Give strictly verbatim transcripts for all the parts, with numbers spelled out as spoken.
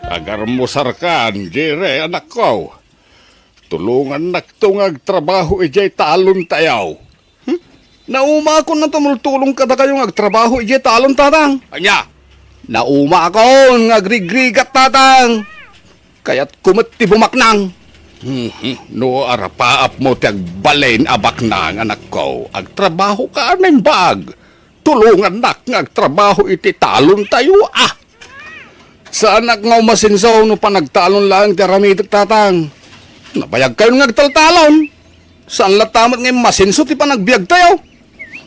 Agarmusarkan, Jerry, anakko. Tulongannakto nga agtrabaho idiay talontayo. Hmm? Naumaakon a tumultulong kadakayo nga agtrabaho idiay talon, Tatang. Ania? Naumaakon nga agrigrigat, Tatang. Kayatko met ti bumaknang. Mhm. No arapaapmo ti agbalin a baknang, anakko, agtrabahoka a naimbag. Tulongannak nga agtrabaho iti talontayo, a. Saanak nga umasenso no panagtalon laeng ti aramidek, Tatang. Nabayagkayon nga agtaltalon. Saan latta met nga immasenso ti panagbiagtayo.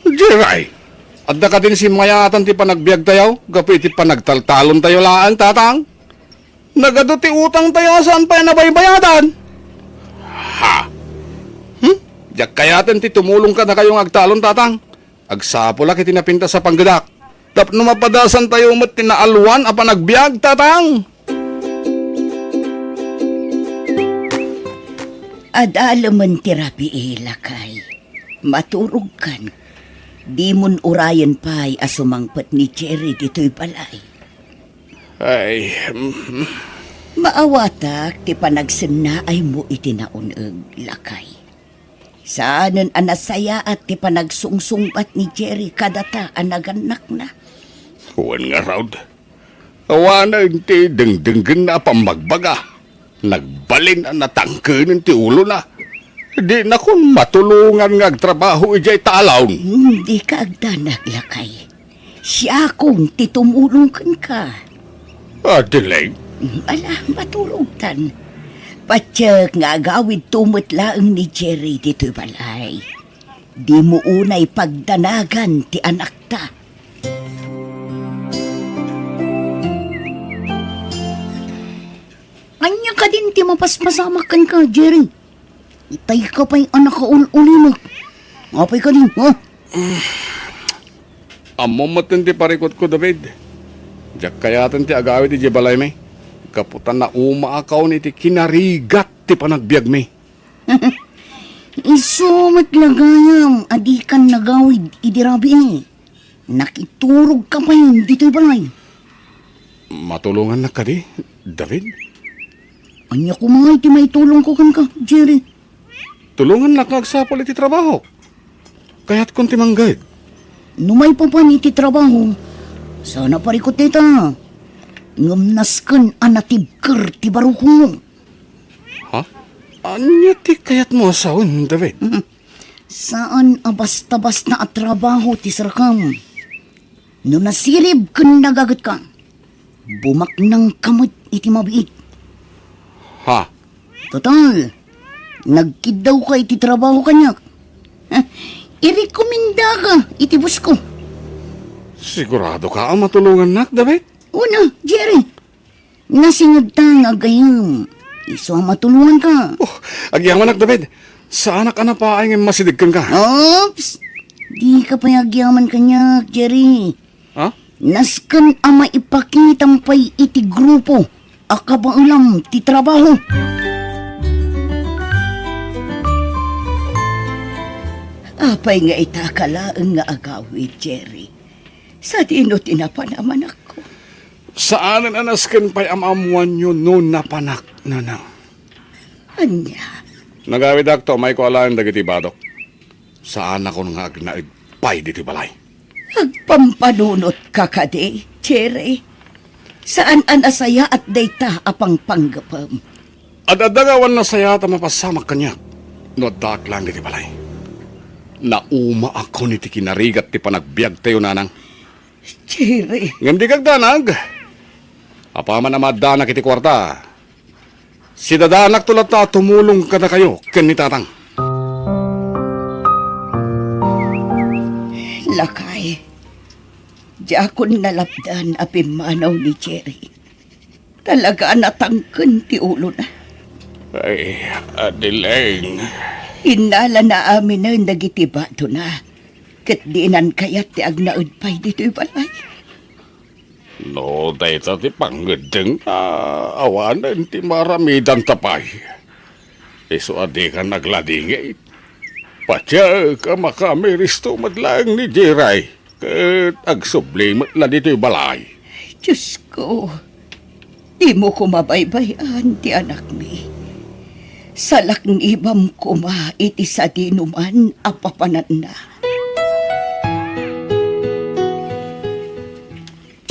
Diray, adda kadin simmayaatan ti panagbiagtayo gapu iti panagtaltalontayo laeng, Tatang? Nagadu ti utangtayo a saan pay a nabaybayadan. Ha? Hmm? Diak kayaten ti tumulong kadakayo nga agtalon, Tatang. Agsapulak iti napintas a panggedak. Tapno mapadasantayo met ti naalwan a panagbiag, Tatang. Adalemen ti rabii, lakay. Maturogkan. Dimon urayen pay a sumangpet ni Jerry ditoy balay. Ay, mm. Maawatak ti panagsennaaymo iti naun-eg, lakay. Saanen a nasayaat ti panagsungsungbat ni Jerry kadata a nagannakna. Wen ngarud, awanen ti dengdenggenna a pammagbaga. Nagbalin a natangkenen ti ulona. Dinakon matulongan nga agtrabaho idiay talon. Hmm, dika agdanag, lakay. Siakon ti tumulong kenka. Adelaide? Ala, maturogtan. Patiek nga agawidto met laeng ni Jerry ditoy balay. Dimo unay pagdanagan ti anakta. Ania kadin ti mapaspasamak kenka, Jerry? Itay ka pay a nakaul-ulimek. Apay kadin, ha? Ammom metten ti parikutko, David. Diak kayaten ti agawid idiay balaymi. Gapu ta naumaakon iti kinarigat ti panagbiagmi. Isu met la gayam a dikan nagawid idi rabii. Nakiturogka pay ditoy balay. Matulongannak kadi, David? Ania koma ti maitulongko kenka, Jerry? Tulongannak nga agsapul iti trabahok. Kayatkon ti mangged. No maipapan iti trabaho, saan a parikut dayta. Ngem nasken a natibker ti barukongmo. Ha? Ania ti kayatmo a sawen, David? Saan a basta-basta a trabaho ti serkam. No nasirib ken nagagetka, bumaknangka met iti mabiit. Ha? Total, nagkiddawka iti trabaho kaniak. Ha? Irekomendaka iti bosko. Siguradoka a matulongannak, David? Una, Jerry. Nasingedta nga aggayem. Isu a matulonganka. Oh, agyamanak, David. Saanak a napaay nga immasideg kenka. Oops! Dika pay agyaman kaniak, Jerry. Ha? Nasken a maipakitam pay iti grupo a kabaelam ti trabaho. Apay nga itaka laeng nga agawid, Jerry? Sadino ti napan a manakko? Saanen a nasken pay a maammoanyo no napanak, Nanang. Ania? Nagawidakto, maikualaen dagiti badok. Saanakon nga agnaed pay ditoy balay. Agpampanunotka kadi, Jerry? Saan a nasayaat dayta a pangpanggepem? Ad-adda nga awan nasayaat a mapasamak kaniak no addaak laeng ditoy balay. Naumaakon iti kinarigat ti panagbiagtayo, Nanang. Jerry. Ngem dika agdanag. Apaman a maaddanak iti kuarta, sidadaanakto latta a tumulong kadakayo ken ni Tatang. Lakay, diakon nalapdan a pimmanaw ni Jerry. Talaga a natangken ti ulona. Ay, Adeline. Innalana aminen dagiti badona, ket dinan kayat ti agnaed pay ditoy balay. No dayta ti pangngeddengna, awanen ti maaramidanta pay. Isu a dikan agladingit. Patiek a makamiristo met laeng ni Jerry, ket agsubli met la ditoy balay. Diosko, Dimo koma baybay-an ti anakmi. Salaknibam koma iti sadinoman a papananna.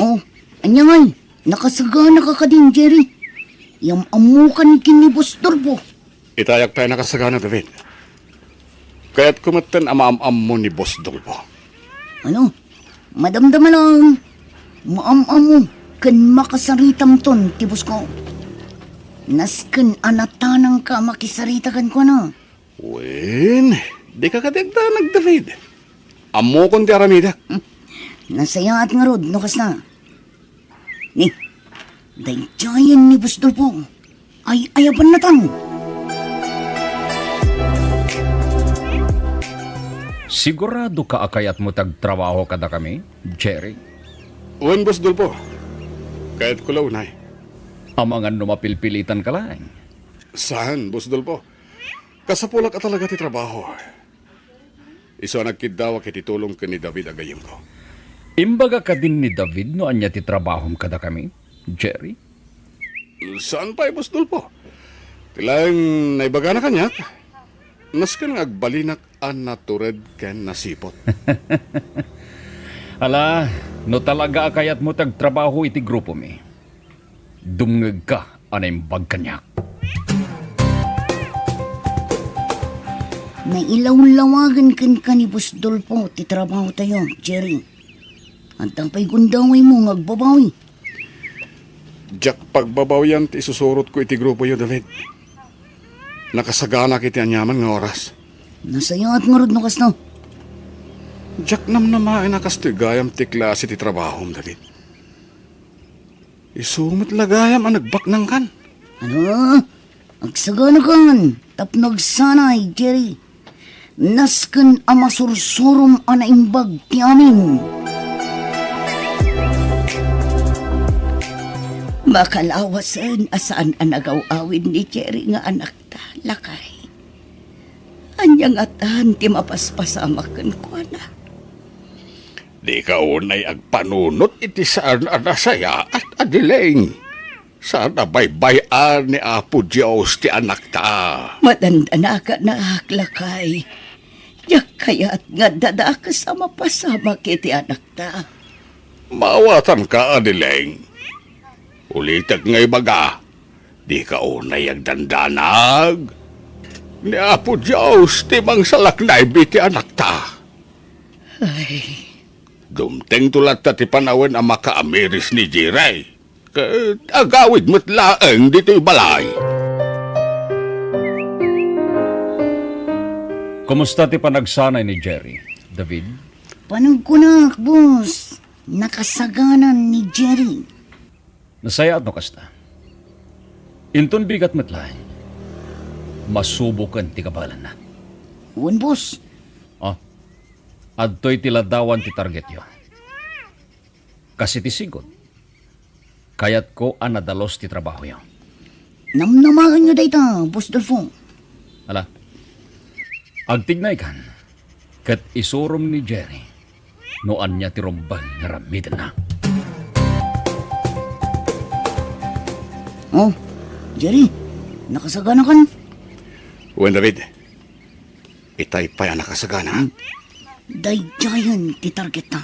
Oh, ania ngay? Nakasaganaka kadin, Jerry? Yam-ammokan ken ni Boss Dolfo. Itayak pay a nakasagana, David. Kayatko metten a maam-ammo ni Boss Dolfo. Ano? Madamdama lang. Maam-ammo ken makasaritamton ti boss ko. Nasken a natanangka a makisarita kenkuana. Wen, dika kadi agdanag, David. Ammokon ti aramidek. Hmm. Nasayaat ngarud no kasta. Ni, daydiayen ni Boss Dolfo. Ay-ayabannatan. Siguradoka a kayatmo ti agtrabaho kadakami, Jerry? Wen, Boss Dolfo. Kayatko la unay. Amangan no mapilpilitanka laeng. Saan, Boss Dolfo? Kasapulak a talaga ti trabaho. Isu a nagkiddawak iti tulong ken ni David a gayyemko. Imbaga kadin ni David no ania ti trabahom kadakami, Jerry? Saan pay, Boss Dolfo. Ti laeng naibagana kaniak, nasken nga agbalinak a natured ken nasiput. Ala, no talaga a kayatmo ti agtrabaho iti grupomi, dumngegka a naimbag kaniak. Nailawlawagen kenka ni Boss Dolfo ti trabahotayo, Jerry. Adda pay gundawaymo nga agbabawi. Diak pagbabawian ti isusurotko iti grupoyo, David. Nakasaganak iti aniaman nga oras. Nasayaat ngarud no kasta. Diak namnamaen a kastoy gayam ti klase ti trabahom, David. Isu met la gayam a nagbaknangkan. Ano? Agsaganakan tapno agsanay, Jerry. Nasken a masursurom a naimbag ti amin. Makalawasen a saan a nagaw-awid ni Jerry nga anakta, lakay. Ania ngatan ti mapaspasamak kenkuana? Dika unay agpanunot iti saan a nasayaat, Adeline. Saan a baybay-an ni Apo Dios ti anakta. Madandanakan, lakay. Diak kayat nga adda dakes a mapasamak iti anakta. Maawatanka, Adeline. Ulitek nga ibaga, dika unay agdandanag. Ni Apo Dios ti mangsalaknayb iti anakta. Ay. Dumtengto latta ti panawen a makaamiris ni Jerry. Ket agawid met laeng ditoy balay. Kumusta ti panagsanay ni Jerry, David? Panagkunak, boss. Nakasaganan ni Jerry. Nasayaat no kasta. Inton bigat met laeng, masuboken ti kabaelanna. Wen, boss. Oh, adtoy ti ladawan ti targetyo. Kas iti sigud, kayatko a nadalus ti trabahoyo. Namnamaenyo dayta, Boss Dolfo. Ala, agtignaykan ket isurom ni Jerry no ania ti rumbeng nga aramidenna. Oh, Jerry, nakasaganakan? Wen, David, itay pay a nakasagana. Daydiayen ti targetta.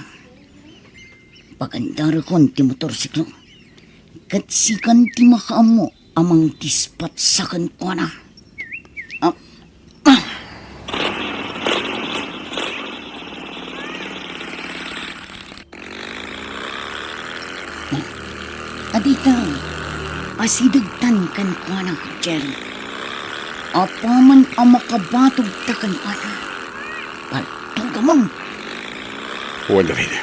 Pagandarekon ti motorsiklo. Ket sikan ti makaammo a mangdispatsa kenkuana. Ah, ah. Adita, asidegtan kenkuana, Jerry. Apaman a makabatogta kenkuana, paltugamon. Wen, David.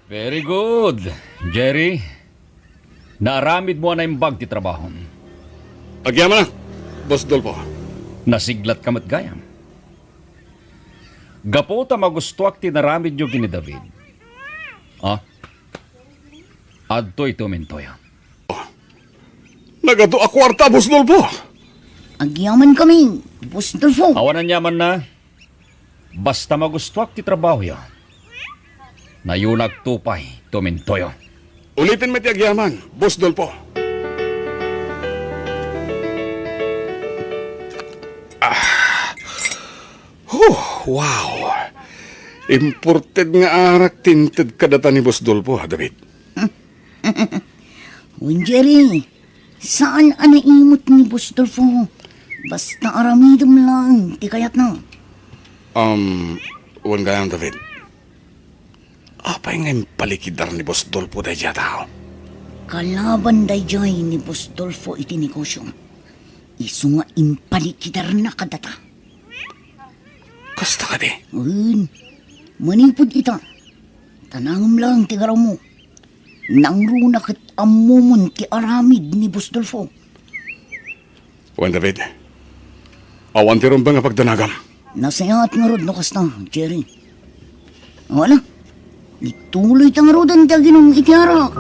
Very good, Jerry. Naaramidmo a naimbag ti trabahom. Agyamanak, Boss Dolfo. Nasiglatka met gayam. Gapu ta magustoak ti naramidyo ken ni David. Ah? Adtoy ti umintoyo. Nagadu a kuarta, Boss Dolfo. Agyamankami, Boss Dolfo. Awan aniamanna. Basta magustuak ti trabahoyo. Nayonakto pay tumintoyo. Ulitem met ti agyaman, Boss Dolfo. Ah. Huh, wow. Imported nga arak ti inted kadata ni Boss Dolfo, ha, David? Wen, Jerry, saan a naimot ni Boss Dolfo. Basta aramidem laeng ti kayatna. Um, wen gayam, David. Apay nga impalikidar ni Boss Dolfo daydiay a tao? Kalaban daydiay ni Boss Dolfo iti negosio. Isu nga impalikidarna kadata. Kasta kadi? Wen, manipud ita, tanangem laeng ti garawmo. Nangruna ket ammomon ti aramid ni Boss Dolfo. Wen, David, awan ti rumbeng a pagdanagam. Nasayaat ngarud no kasta, Jerry. Wala. Ituloy ta ngaruden ti aginum iti arak.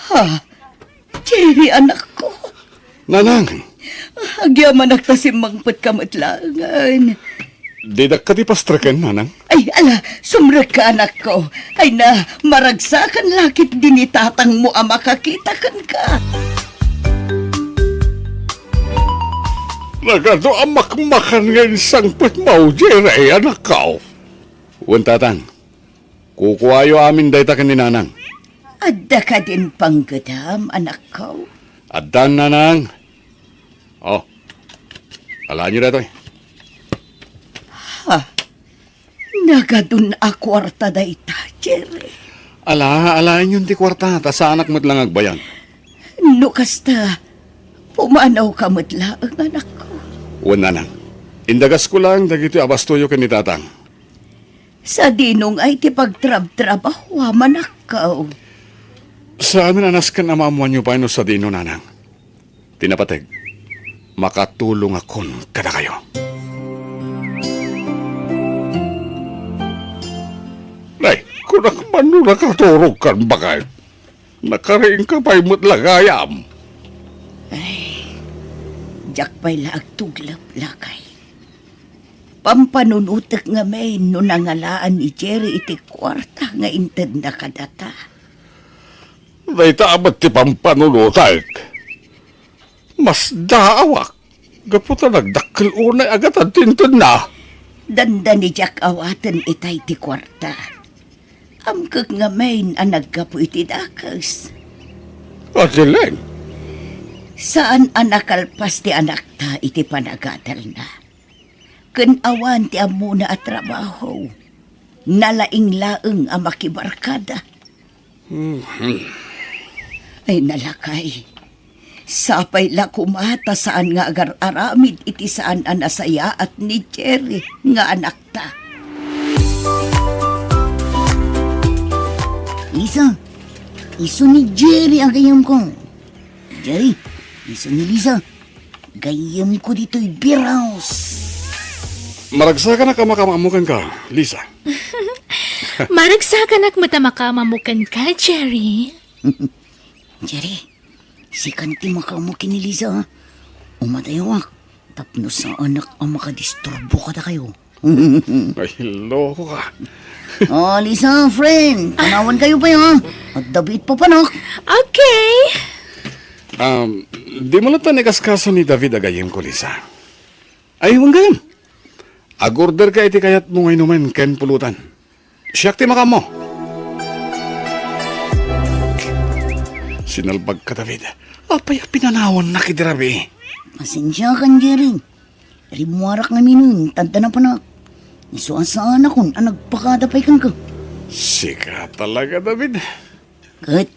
Ha? Jerry, anakko. Nanang. Agyamanak ta simmangpetka met laengen. Didak kadi pastreken, Nanang? Ay, ala, sumrekka, anakko. Ay na, maragsakan la ketdi ni tatangmo a makakita kenka. Nagadu a makmakan nga insangpetmo, Jerry, anakko. Wen, Tatang. Kukuayo amin dayta ken ni Nanang. Adda kadin panggedam, anakko? Addan, Nanang. Oh, alaenyo daytoy. Ha? Nagadun a kuarta dayta, Jerry. Ala, alaenyon ti kuarta, ta saanak met la nga agbayag. No kasta, pumanawka met laeng, anakko. Wen, Nanang. Indagasko laeng dagitoy a bastoyo ken ni Tatang. Sadino ngay ti pagtrabtrabahoam, anakko? Saanen a nasken a maammoanyo pay no sadino, Nanang. Ti napateg, makatulongakon kadakayo. Nay, kunak man no nakaturogkan, baket. Nakariingka pay met la gayam. Ay, diak pay la agtuglep, lakay. Pampanunotek ngamin no nangalaan ni Jerry iti kuarta nga intedna kadata. Dayta met ti pampanunotek. Masdaawak gapu ta nagdakkel unay a gatad ti intedna. Dandani diak awaten itay ti kuarta. Amkek ngamin a naggapu iti dakes. Asileng? Saan a nakalpas ti anakta iti panagadalna. Ken awan ti ammona a trabaho. Nalaing laeng a makibarkada. Mhm. Ay, nalakay. Sapay la koma ta saan nga agar-aramid iti saan a nasayaat ni Jerry nga anakta. Lisa, isu ni Jerry a gayyemko. Jerry, isu ni Lisa. Gayyemko ditoy beer house. Maragsakanak a makaammo kenka, Lisa. Maragsakanak met a makaammo kenka, Jerry. Jerry, sikan ti makaammo ken ni Lisa, ha? Umadayawak tapno saanak a makadisturbo kadakayo. Ay, loko ka. Oh, Lisa, friend, panawankayo pay, ha? Adda biit papanak. Okay. Um, dimo latta ni kaskaso ni David a gayyemko, Lisa. Ay, wen gayam. Ag-orderka iti kayatmo nga inumen ken pulutan. Siak ti makaammo. Sinalbagka, David. Apay a pinanawannak idi rabii? Pasensiakan, Jerry. Rimmuarak ngaminen, ta adda napanak. Isu a saanakon a nagpakada pay kenka. Sika talaga, David. Ket,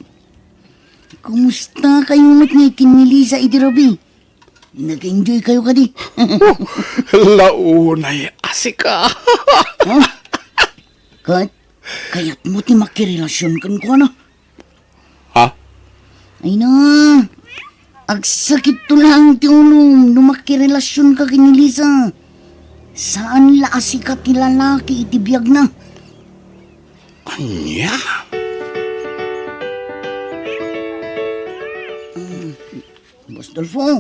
kumustakayo met ngay ken ni Lisa idi rabii? Nag-enjoykayo kadi? Launay a sika. Ha? Ket, kayatmo ti makirelasion kenkuana? Ha? Ay na, agsakitto laeng ti ulom no makirelasionka ken ni Lisa. Saan la a sika ti lalaki iti biagna. Ania? Dolfo,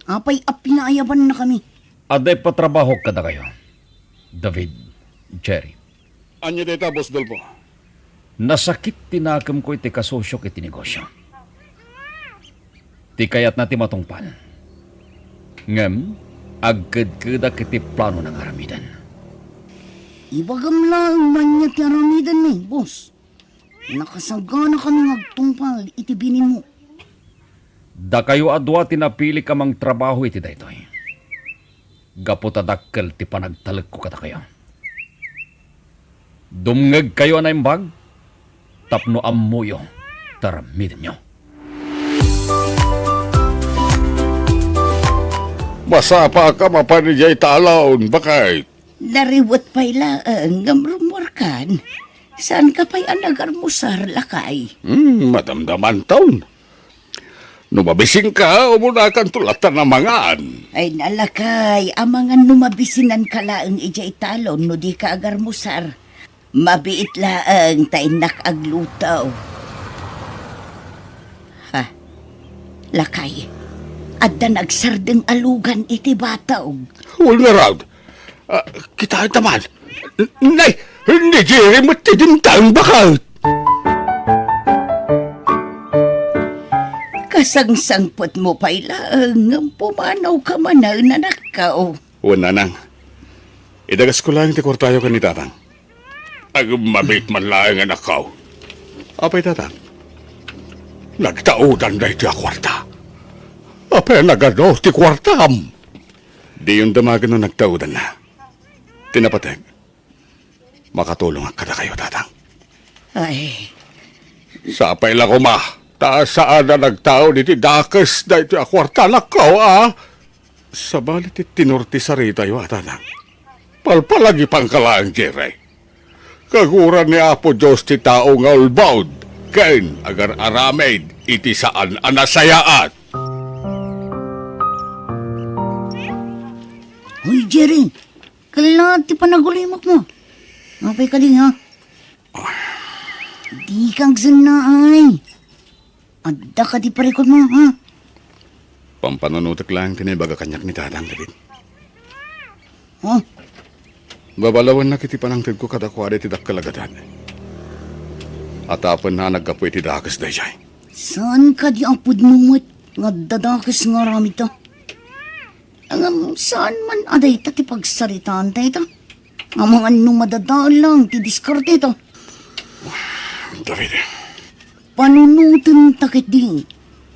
apay a pinaayabannakami? Adda ipatrabahok kadakayo, David, Jerry. Ania dayta, Boss Dolfo? Nasakit ti nakemko iti kasosiok iti negosio. Ti kayatna ti matungpal. Ngem, agkedkedak iti planona nga aramiden. Ibagam laeng no ania ti aramidenmi, boss. Nakasaganakami nga agtungpal iti bininmo. Dakayo a dua ti napilik a mangtrabaho iti daytoy. Gapu ta dakkel ti panagtalekko kadakayo. Dumngegkayo a naimbag tapno ammoyo ti aramidenyo. Masapaak a mapan idiay talon, baket. Nariwet pay laeng ngem rummuarkan. Saanka pay a nagarmusar, lakay? Hmm, madamdamanton. No mabisinka, umunakanto latta a mangan. Ay, nalakay, amangan no mabisinanka laeng idiay talon no dika agarmusar. Mabiit laeng ta innak agluto. Ha? Lakay, adda nagsardeng a lugan iti batog. Wen ngarud, ah, kitaenta man. N-, nay, ni Jerry met ti dimtang, baket. Kasangsangpetmo pay laeng ngem pumanawka manen, anakko. Wen, nanang. Idagasko laeng ti kuartayo ken ni tatang. Agmamit man laeng, anakko. Apay, tatang? Nagtaudan daytoy a kuarta. Apay, nagano ti kuartam? Diyon damagen no nagtaudanna. Ti napateg, makatulongak kadakayo, tatang. Ay. Sapay la koma, ta saan a nagtaud iti dakes daytoy a kuarta, anakko, a? Sabali ti tenor ti saritayo a, tatang. Palpalagipanka laeng, Jerry. Kaguran ni Apo Dios ti tao nga ulbod ken agar-aramid iti saan a nasayaat. Hoy, Jerry, kella ti panagulimokmo. Apay kadi, ha? Dika agsennaay. Adda kadi parikutmo, ha? Pampanunotek laeng ti naibaga kaniak ni tatang, David. Ha? Babalawennak iti panangtedko kadakuada iti dakkel a gadan. Atapenna a naggapu iti dakes daydiay. Saan kadi a pudno met nga adda dakes nga aramidta? Ngem saan man a dayta ti pagsaritaanta ita. Amangan no madadael lang ti diskarteta. David. Panunotenta ketdi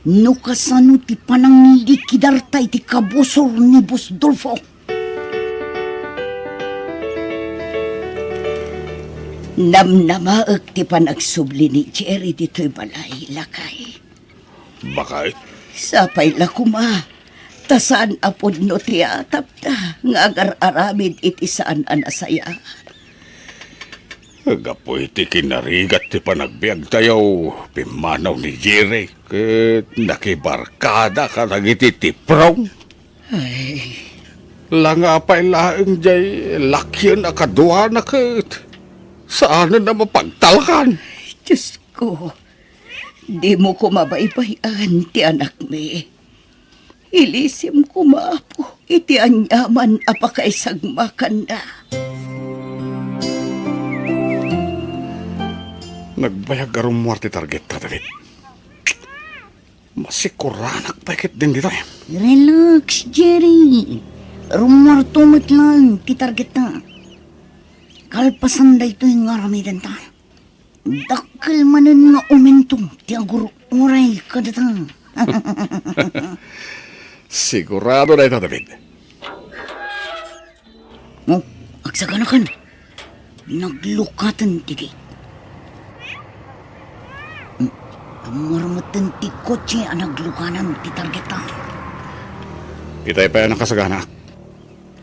no kasano ti panangilikidarta iti kabusor ni Boss Dolfo. Namnamaek ti panagsubli ni Jerry ditoy balay, lakay. Baket? Sapay la koma, ta saan a pudno ti atapda nga agar-aramid iti saan a nasayaat. Gapu iti kinarigat ti panagbiagtayo, pimmanaw ni Jerry ket nakibarkada kadagiti tiprong. Ay. Langa pay laeng diay lakien a kaduana ket saanen a mapagtalkan. Diosko, dimo koma baybay-an ti anakmi. Ilisim koma, Apo, iti aniaman a pakaisagmakanna. Nagbayag a rummuar ti targetta, David. Masikuranak pay ketdin ditoy. Relax, Jerry. Rummuarto met laeng ti targetta. Kalpasan daytoy nga aramidenta, dakkel manen nga umento ti agur-uray kadata. Sigurado dayta, David. Oh, agsaganakan. Naglukaten ti gate. Hmm, rummuar metten ti kotse a naglukanan ti targetta. Itay pay a nakasaganaak.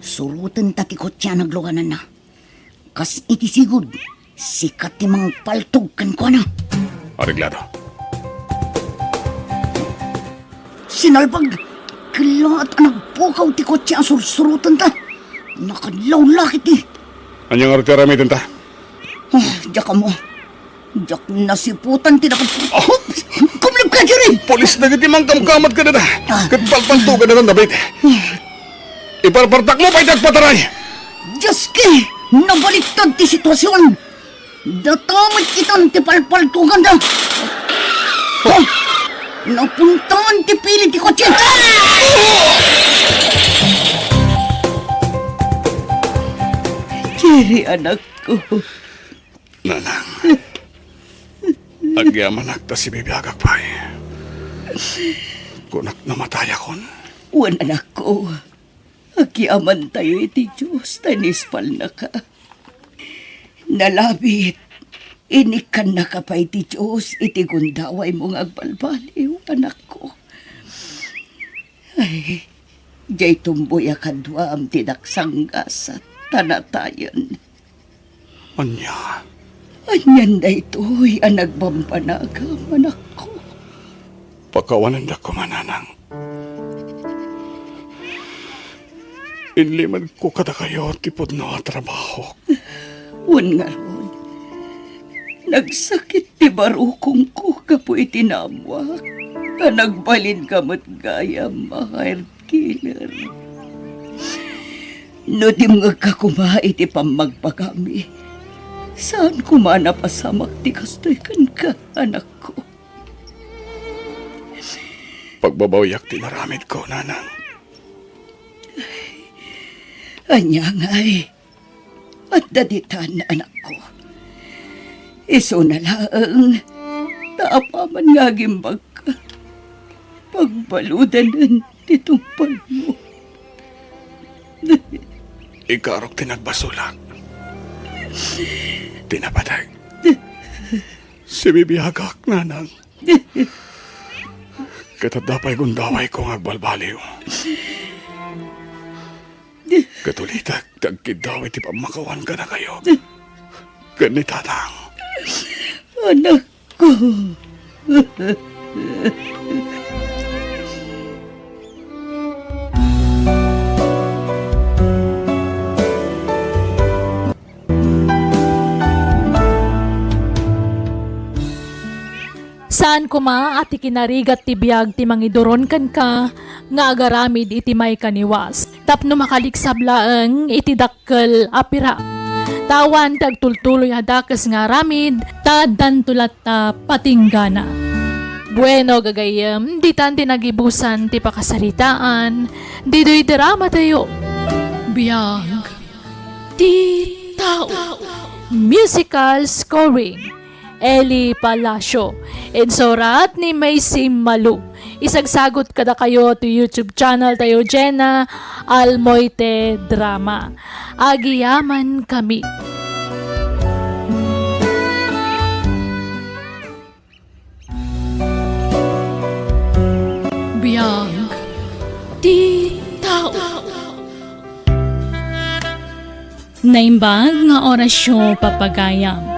Surotenta ti kotse a naglukananna. Kas iti sigud, sika ti mangpaltog kenkuana. Areglado. Sinalbag! Kellaat a nagpukaw ti kotse a sursurotenta. Nakadlawlakit ti. Ania ngarud ti aramidenta? Ah, diak ammo. Diak nasiputan ti nakad-, ah! Kumleb Dagiti pulis dagiti mangkamkamat kadada. Ah. Ket palpaltugan dagiti. Iparpartakmo pay ti agpataray. Dioski, nabaliktad ti sitwasion. Data met itan ti palpaltuganda. Oh, napuntaan ti pili ti kotse. Jerry, anakko. Nanang, agyamanak ta sibibiagak pay. Kunak no matayakon. Wen, anakko, agyamantayo iti Dios ta inispalnaka. Nalabit, inikkannaka pay ti Dios iti gundawaymo nga agbalbaliw, anakko. Ay, diay tumboy a kaduam ti nagsanggasat ta natayen. Ania? Anian daytoy a nagbambanagam, anakko? Pakawanendak koma, nanang. Inlimedko kadakayo ti pudno a trabahok. Wen ngarud, nagsakit ti barukongko gapu iti naammoak a nagbalinka met gayam a hire killer. No dimngegka koma iti pammagpagami, saan koma a napasamak ti kastoy kenka, anakko. Pagbabawiak ti inaramidko, nanang. Ania ngay? Adda ditan, anakko. Isuna laeng ta apaman nga agimbagka, pagbaludanen ti tungpalmo. Ikarok ti nagbasolak. Ti napateg. Sibibiagak, nanang. Ket adda pay gundawayko nga agbalbaliw. Ket ulitek ti agkiddaw iti pammakawan kadakayo ken ni Tatang. Anakko. Saan koma a ti kinarigat ti biag ti mangiduron kenka nga agaramid iti maikaniwas tapno makaliksab laeng iti dakkel a pirak. Awan ti agtultuloy a dakes nga aramid, ta addanto latta patinggana. Bueno, gagayyem, ditan ti nagibusan ti pakasaritaan, ditoy dramatayo. Biag ti tao. Musical scoring, Eli Palacio. Insurat ni Macy Malu. Isagsagot kadakayo ti YouTube channel tayo, Jenna Almoite Drama. Agyamankami. Biag ti tao. Naimbag nga orasyo, papagayam.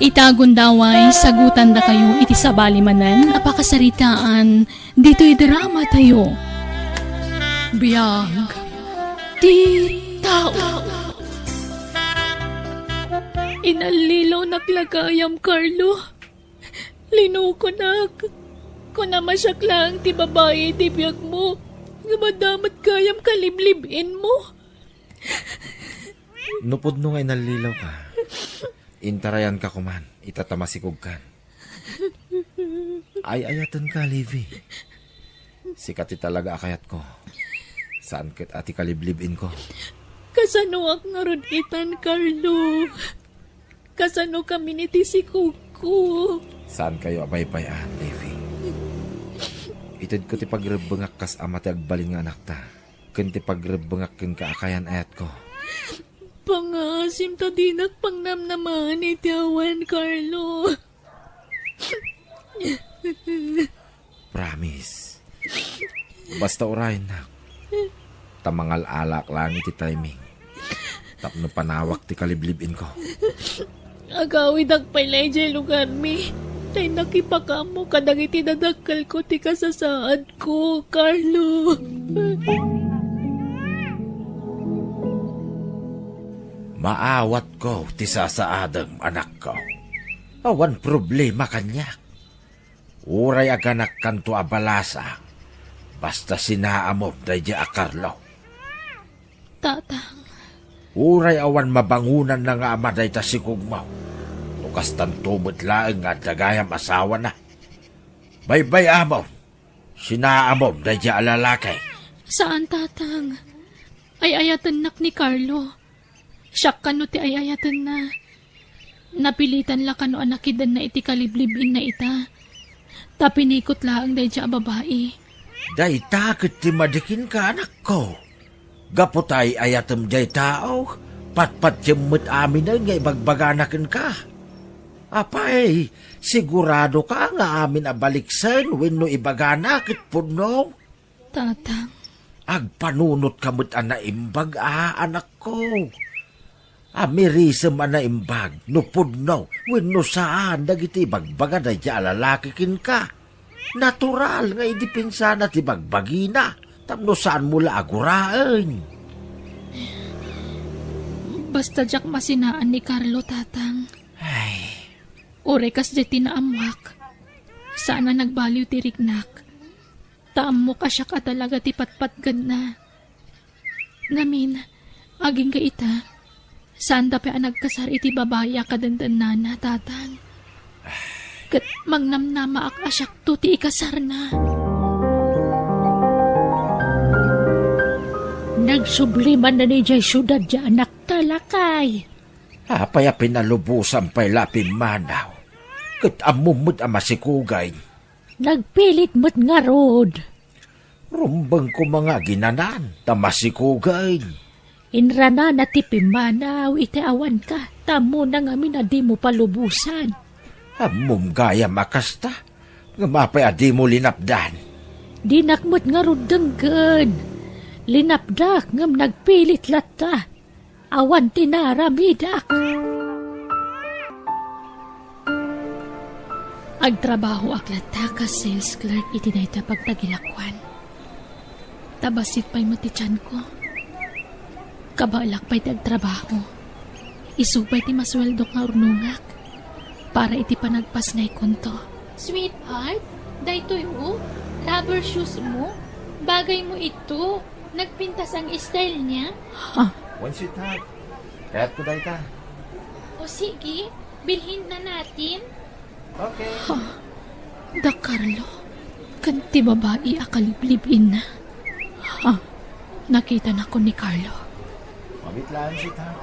Ita gundaway, sagutandakayo iti sabali manen a pakasaritaan ditoy dramatayo. Biag ti tao. Inallilawnak la gayam, Carlo. Linukonak. Kunam a siak laeng ti babai iti biagmo, ngem adda met gayam kaliblib-inmo. No pudno nga inallilawka, intarayanka koman, ita ta masikogkan. Ay-ayatenka, Levi. Sika ti talaga a kayatko. Saan ket a ti kaliblib-inko. Kasanoak ngarud itan, Carlo? Kasano kami ni ti sikogko? Saankayo a baybay-an, Levi. Itedko ti pagrebbengak kas ama ti agbalin nga anakta, ken ti pagrebbengak kenka a kayan-ayatko. Pangngaasim ta dinak pangnamnamaen iti awan, Carlo. Promise. Basta urayennak. Ta mangal-alaak laeng iti timing. Tapno panawak ti kaliblib-inko. Agawidak pay la idiay lugarmi. Tay nakipakaammo kadagiti dadakkelko ti kasasaadko, Carlo. Maawatko ti sasaadem, anakko. Awan problema kaniak. Uray aganakkanto a balasang, basta sinaamom daydiay a Carlo. Tatang. Uray awan mabangonanna nga ama dayta sikogmo, no kastanto met laeng nga adda gayam asawana. Baybay-amon, sinaamom daydiay a lalaki. Saan, Tatang. Ay-ayatennak ni Carlo. Siak kano ti ay-ayatenna. Napilitan la kano a nakidenna iti kaliblib-inna ita. Ta pinikot laeng daydiay a babai. Dayta ket ti madi kenka, anakko. Gapu ta ay-ayatem diay tao, patpatiem met aminen nga ibagbagana kenka. Apay, siguradoka nga amin a baliksen wenno ibagana ket pudno? Tatang. Agpanunotka met a naimbag a, anakko. Amirisem a naimbag no pudno wenno saan dagiti ibagbaga daydiay a lalaki kenka. Natural nga idepensana ti bagbagina tapno saanmo la a guraen. Basta diak masinaan ni Carlo, Tatang. Ay. Uray kasdiay ti naammoak, saan a nagbaliw ti riknak. Ta ammok a siak a talaga ti patpatgenna. Ngamin, agingga ita, saanda pay a nagkasar iti babai a kadendennana, Tatang. Ket magnamnamaak a siakto ti ikasarna. Nagsubli manen idiay siudad ti anakta, lakay. Apay a pinalubosan pay la a pimmanaw? Ket ammom met a masikogay. Nagpilit met ngarud. Rumbeng koma nga aginanan ta masikogay. Inranana ti pimmanaw iti awanka, ta ammona ngamin a dimo palubosan. Ammom gayam a kasta, ngem apay a dimo linapdan? Dinak met ngarud denggen. Linapdak ngem nagpilit latta. Awan ti naaramidak. Agtrabahoak latta kas sales clerk iti dayta pagtagilakoan. Ta bassit pay met ti tianko. Kabaelak pay ti agtrabaho. Isu pay ti masueldok nga urnongak para iti panagpasnaykonto. Sweetheart, daytoy, o, rubber shoes mo. Bagay mo ito. Nagpintas ang style niya. Ha? Wen, sweetheart. Kayatko dayta. O sige, bilhin na natin. Okay. Ha? Da Carlo, ken ti babai a kaliblib-inna. Ha? Nakitanakon ni Carlo. Mabit laeng, sweetheart.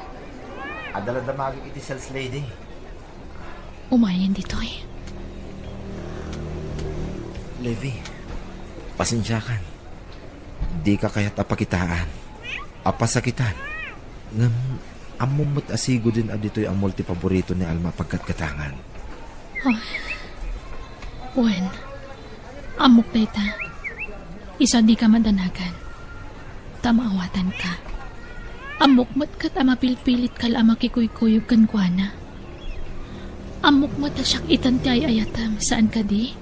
Adala damagik iti sales lady. Umayen ditoy. Levi, pasensiakan. Dika kayat a pakitaan, a pasakitan. Ngem ammom met a siguden a ditoy a mall ti paborito ni Alma a paggatgatangan. Ah, wen, ammok dayta. Isu a dika madanagan, ta maawatanka. Ammok met ket a mapilpilitka la a makikuykuyog kenkuana. Ammok met a siak itan ti ay-ayatem, saan kadi?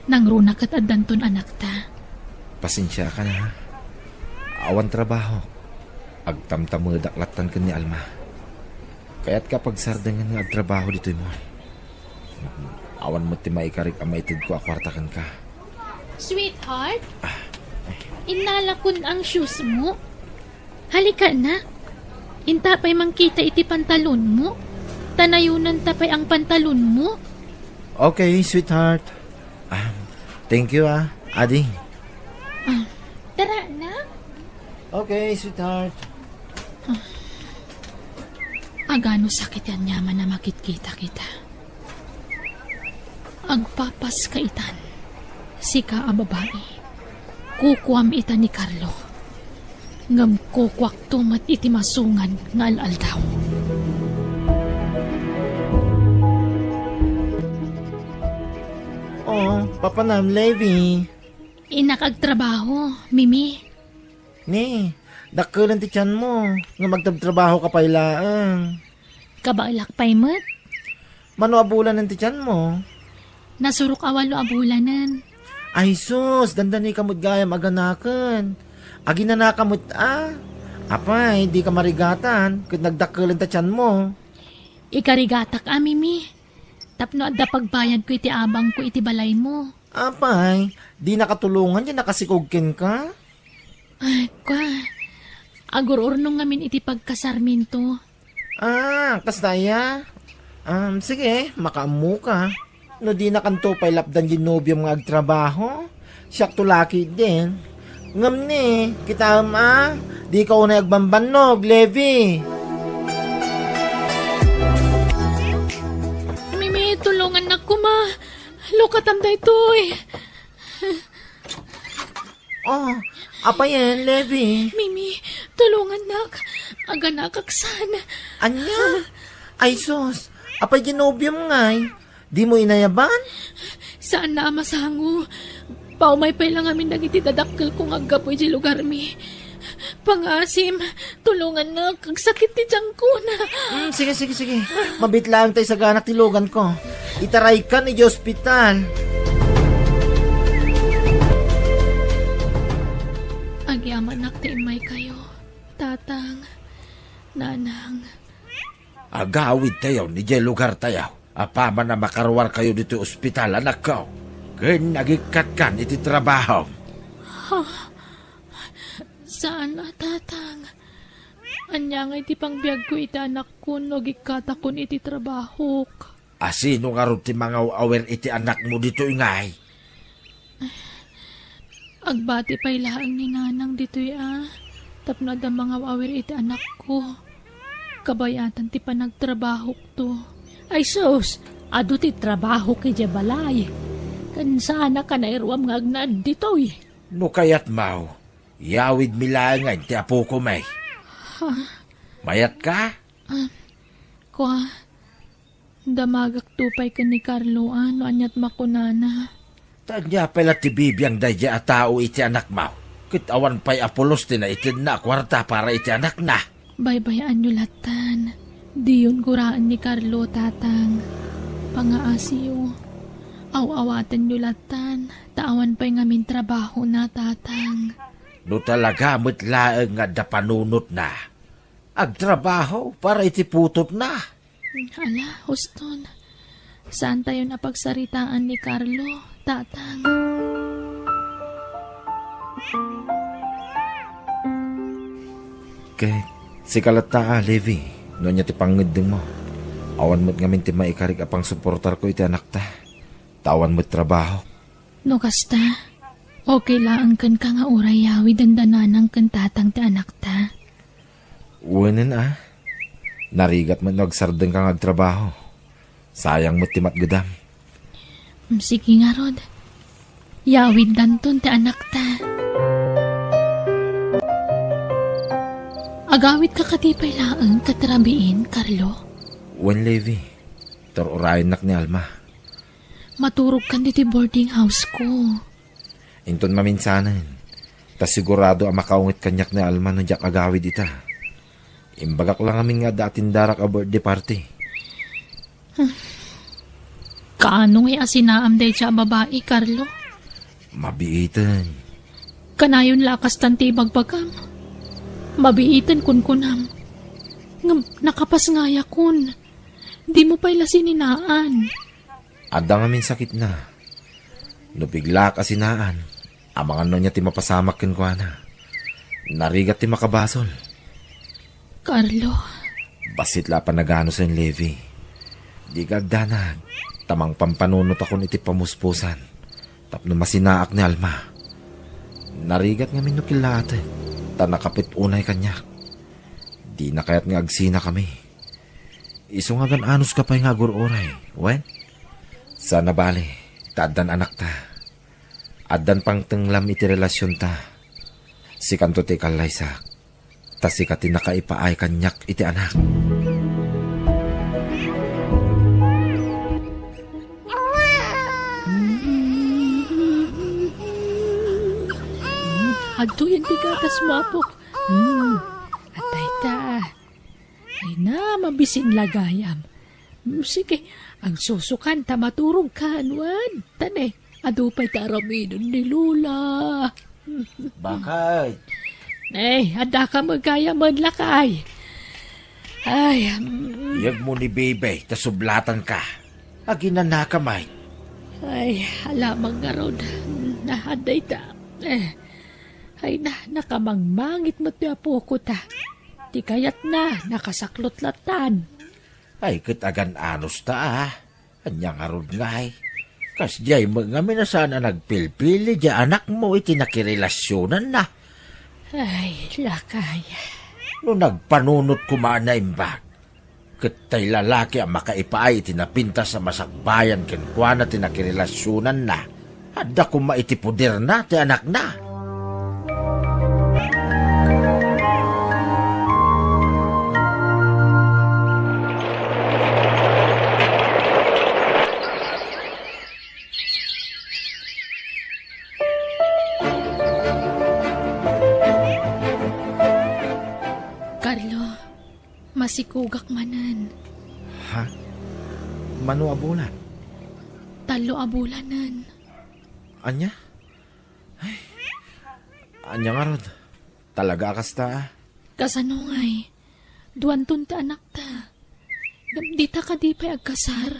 Nangruna ket addanton anakta. Pasensiakan, ha. Awan trabaho. Agtamtamedak lattan ken ni Alma. Kayatka pagsardengen nga agtrabaho ditoy mall. Awan met ti maikarik a maitedko a kuarta kenka. Sweetheart? Ah, ay. Innalakon ang shoes mo. Halika, nak. Inta pay mangkita iti pantalon mo. Ta nayunan ta pay ang pantalon mo. Okay, sweetheart. Ah, thank you, ah, Adi. Ah, tara, nak. Okay, sweetheart. Agano sakit ti aniaman a makitkita kita. Agpapas ka itan, sika a babai. Kukuam ita ni Carlo. Ngem kukuakto met iti masungad nga al-aldaw. Oh, papanam, Levi. Innak agtrabaho, Mimi. Ni, dakkelen ti tianmo, ngem agtrabtrabaho ka pay laeng. Kabaelak pay met. Mano a bulanen ti tianmo? Nasurok a walo a bulanen. Ay sus, dandani ka met gayam aganaken. Aginana ka met a. Apay, di ka marigatan, ket nagdakkelen ta tianmo. Ikarigatak a, Mimi. Tapno adda pagbayadko iti abangko iti balaymo. Apay, dinaka tulongan ti nakasikog kenka? Ay, kua, agur-urnong ngamin iti pagkasarminto. Ah, kasta aya? Um, sige, makaammoka. No dinakanto pay lapdan ti nobiom nga agtrabaho, siakto la ketdin. Ngem ni, kitaem a, dika unay agbambannog, Levi. Mimi, tulongannak koma. Lukatam daytoy. Oh, apay, Levi? Mimi, tulongannak. Aganakak saan. Ania? Ay sus, apay ti nobiom ngay? Dimo inayaban? Saanna a masango. Paumay pay la ngamin dagiti dadakkelko nga aggapu idiay lugarmi. Pangaasim, tulongannak, agsakit ti tiangko. Mm, sige, sige, sige. Mabiit laeng ta isaganak ti luganko. Itaraykan idiay ospital. Agyamanak ta immaykayo, Tatang, Nanang. Agawidtayo idiay lugartayo. Apaman a makaruarkayo ditoy ospital, anakko, ken agikkatkan iti trabahom. Ha? Saan a, Tatang. Ania ngay ti pangbiagko iti anakko no agikkatakon iti trabahok? A sino ngarud ti mangaw-awir iti anakmo ditoy ngay? Agbati pay laeng ni Nanang ditoy a, tapno adda mangaw-awir iti anakko. Kabayatan ti panagtrabahokto. Ay sus, adu ti trabahok idiay balay. Ken saanak a nairuam nga agnaed ditoy. No kayatmo, yawidmi laengen ti apokon. Ha? Mayatka? Ah, kua, damagakto pay ken ni Carlo a no aniat makunana. Ta ania pay la ti bibiang daydiay a tao iti anakmo? Ket awan pay a pulos ti naitedna a kuarta para iti anakna. Baybay-anyo lattan. Diyon guraen ni Carlo, Tatang. Pangaasiyo. Aw-awatenyo lattan, ta awan pay ngamin trabahona, Tatang. No talaga met laeng nga adda panunotna, agtrabaho para iti putotna. Ala, huston. Saantayon a pagsaritaan ni Carlo, Tatang. Ket sika latta a, Levi, no ania ti pangngeddengmo. Awan met ngamin ti maikarik a pangsuportarko iti anakta. Ta awan met trabaho. No kasta, okay laeng kenka nga uray yawiden da nanang ken tatang ti anakta? Wenen a. Narigat met no agsardengka nga agtrabaho. Sayang met ti matgedam. Mm, sige ngarud. Yawiddanton ti anakta. Agawidka kadi pay laeng ket rabiin, Carlo? Wen, Levi. Tur-urayennak ni Alma. Maturogkan ditoy boarding house ko. Inton maminsanen, ta sigurado a makaunget kaniak ni Alma no diak agawid ita. Imbagak la ngamin nga adda atendarak a birthday party. Kaano ngay a sinaam dayta a babai, Carlo? Mabiiten. Kanayon la a kastan ti ibagbagam. Mabiiten kunkunam. Ngem nakapasngayakon. Dimo pay la sininaan. Adda ngamin sakitna. No biglaak a sinaan, amangan no ania ti mapasamak kenkuana. Narigat ti makabasol. Carlo. Bassit la a panaganusen, Levi. Dika agdanag, ta mangpampanunotakon iti pamuspusan tapno masinaak ni Alma. Narigat ngamin no killaaten, ta nakapet unay kaniak. Dina kayat nga agsinakami. Isu nga agan-anuska pay nga agur-uray, wen? Saan a bale, ta addan anakta. Addan pangtenglam iti relasionta. Sikanto ti ikallaysak, ta sika ti nakaipaay kaniak iti anak. Adtoyen ti gatasmo, apok. Hmm, atayta. Ay na, mabisin la gayam. Mm, sige, agsusukan ta maturogkan, wen. Ta ne, adu pay ti aramiden ni Lola. Bakit? Ay, addaka met gayam, lakay. Ay, mm. Iyegmo ni Bebe, ta sublatanka. Aginanaka met. Ay, alamang ngarud. Nahadayta. Eh, ay na, nakamangmangit met ti apoko ta. Ti kayatna, nakasaklot lattan. Ay, ket agan-anos ta, a. Ania ngarud ngay? Kasdiay met ngamin a saan a nagpilpili diay anakmo iti nakirelasionanna. Ay, lakay. No nagpanunot koma a naimbag, ket tay lalaki a makaipaay iti napintas a masakbayan kenkuana ti nakirelasionanna, adda koma iti poderna ti anakna. Carlo, masikogak manen. Ha? Mano a bulan? Tallo a bulanen. Ania? Ay. Ania ngarud? Talaga a kasta, a? Kasano ngay? Duanton ti anakta. Ngem dita kadi pay agkasar?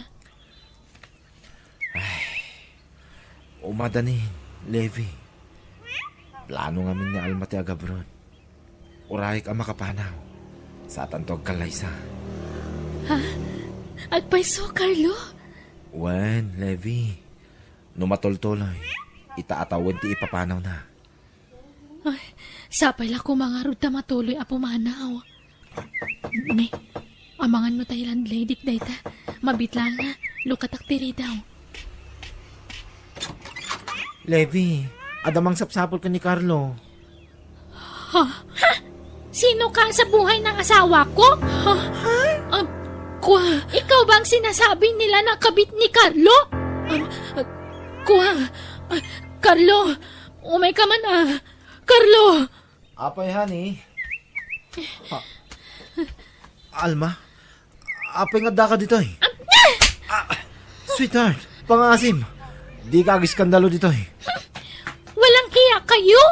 Ay, umadani, Levi. Plano ngamin ni Alma ti agabron. Urayek a makapanaw. Satanto agkallaysa. Ha? Agpayso, Carlo? Wen, Levi. No matultuloy, ita a tawen ti ipapanawna. Ay, sapay la koma ngarud ta matuloy a pumanaw. Ne, amangan no tay landlady dayta. Mabiit laeng a, lukatak ti ridaw. Levi, adda mangsapsapul ken ni Carlo. Ha? Ha? Sino ka sa buhay ng asawa ko? Ha? Ah, kwa. Ikaw bang sinasabi nila na kabit ni Carlo? Ah, ah, kwa. Ah, Carlo, umay ka man, a. Carlo! Apay, honey? Ah. Alma? Apay nga addaka ditoy? Ah, sweetheart, pangaasim. Dika agiskandalo ditoy. Walang hiya kayo?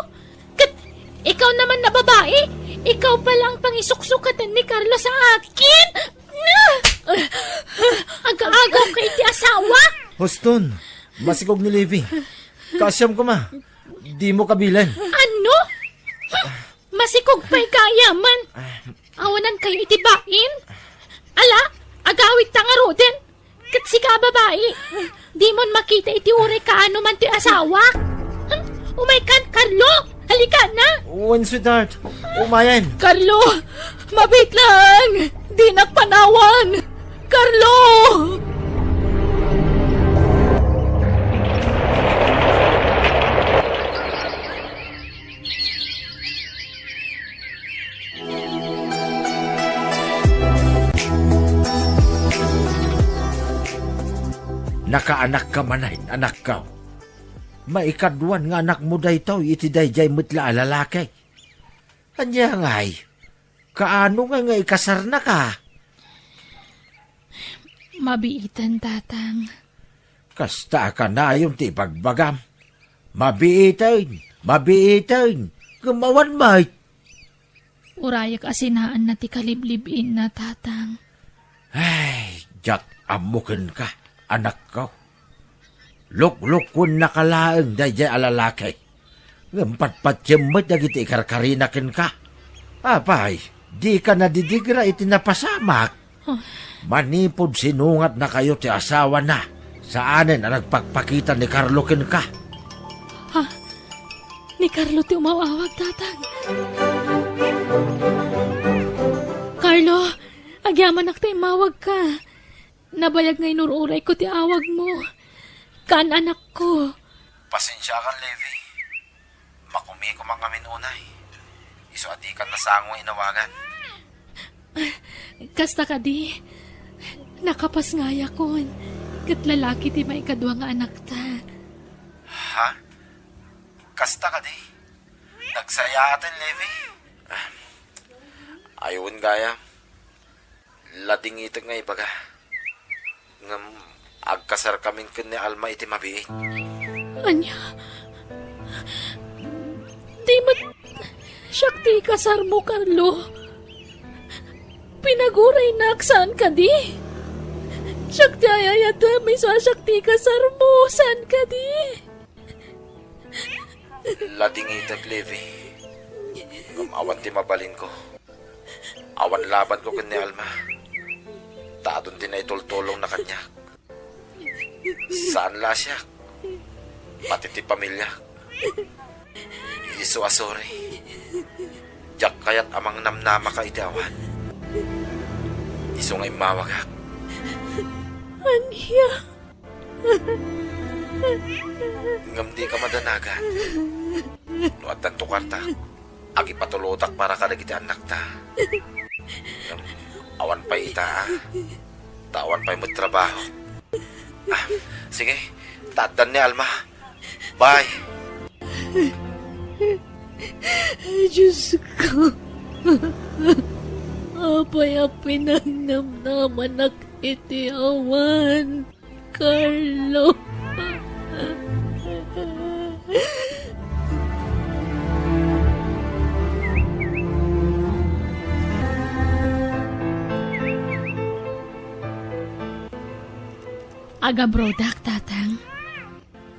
Ket ikaw naman na babae, ikaw pala ang pangisuksukatan ni Carlo sa akin? Agaagaw ka iti asawa? Huston, masikog ni Levi. Kaasiam koma. Dimo kabilen. Ano? Masikog pay gayam. Awanan kayo iti bain? Ala, agawid ta ngaruden. Ket sika a babai, dimon makita iti uray kaano man ti asawak. Umay kan, Carlo! Halika na! Wen, sweetheart. Umayen. Carlo! Mabiit lang! Dinak panawan! Carlo! Nakaanakka manen, anakko. Maikaduan nga anakmo daytoy iti daydiay met la a lalaki. Ania ngay? Kaano ngay nga ikasarnaka? Mabiiten, Tatang. Kasta a kanayon ti ibagbagam. Mabiiten, mabiiten, ngem awan met. Urayek a sinaanna ti kaliblib-inna, Tatang. Ay, diak ammo kenka, anakko. Luklukuennaka laeng daydiay a lalaki. Ngem patpatiem met dagiti ikarkarina kenka. Apay, dika nadidigra iti napasamak? Huh. Manipud sinungatnakayo ti asawana, saanen a nagpakpakita ni Carlo kenka. Ha? Ni Carlo ti umaw-awag, Tatang. Carlo, agyamanak ta immawagka. Nabayag nga inur-urayko ti awagmo. Kaan-anakko. Pasensiakan, Levi. Makumikom ngamin unay. Isu a dikan nasango nga inawagan. Kasta kadi, nakapasngayakon. Ket lalaki ti maikadua nga anakta. Ha? Kasta kadi? Nagsayaaten, Levi. Ayoen gayam. Ladingitek nga ibaga. Ngem agkasarkamin ken ni Alma iti mabiit. Ania? Di met siak ti ikasarmo, Carlo. Pinaguraynak saan kadi? Siak ti ay-ayatem, isu a siak ti ikasarmo, saan kadi? Ladingitek, Levi. Ngem awan ti mabalinko. Awan labanko ken ni Alma. Ta adun ti naitultulongna kaniak. Saan la a siak. Pati ti pamiliak. Isu a sorry. Diak kayat a mangnamnamaka iti awan. Isu nga immawagak. Ania? Ngem dika madanagan. No addanto kuarta, agipatulotak para kadagiti annakta. Ngem awan pay ita, a. Ta awan pay met trabaho. Ah, sige, ta addan ni Alma. Bye. Diosko, apay a pinangnamnamanak iti awan, Carlo? Agabrodak, Tatang.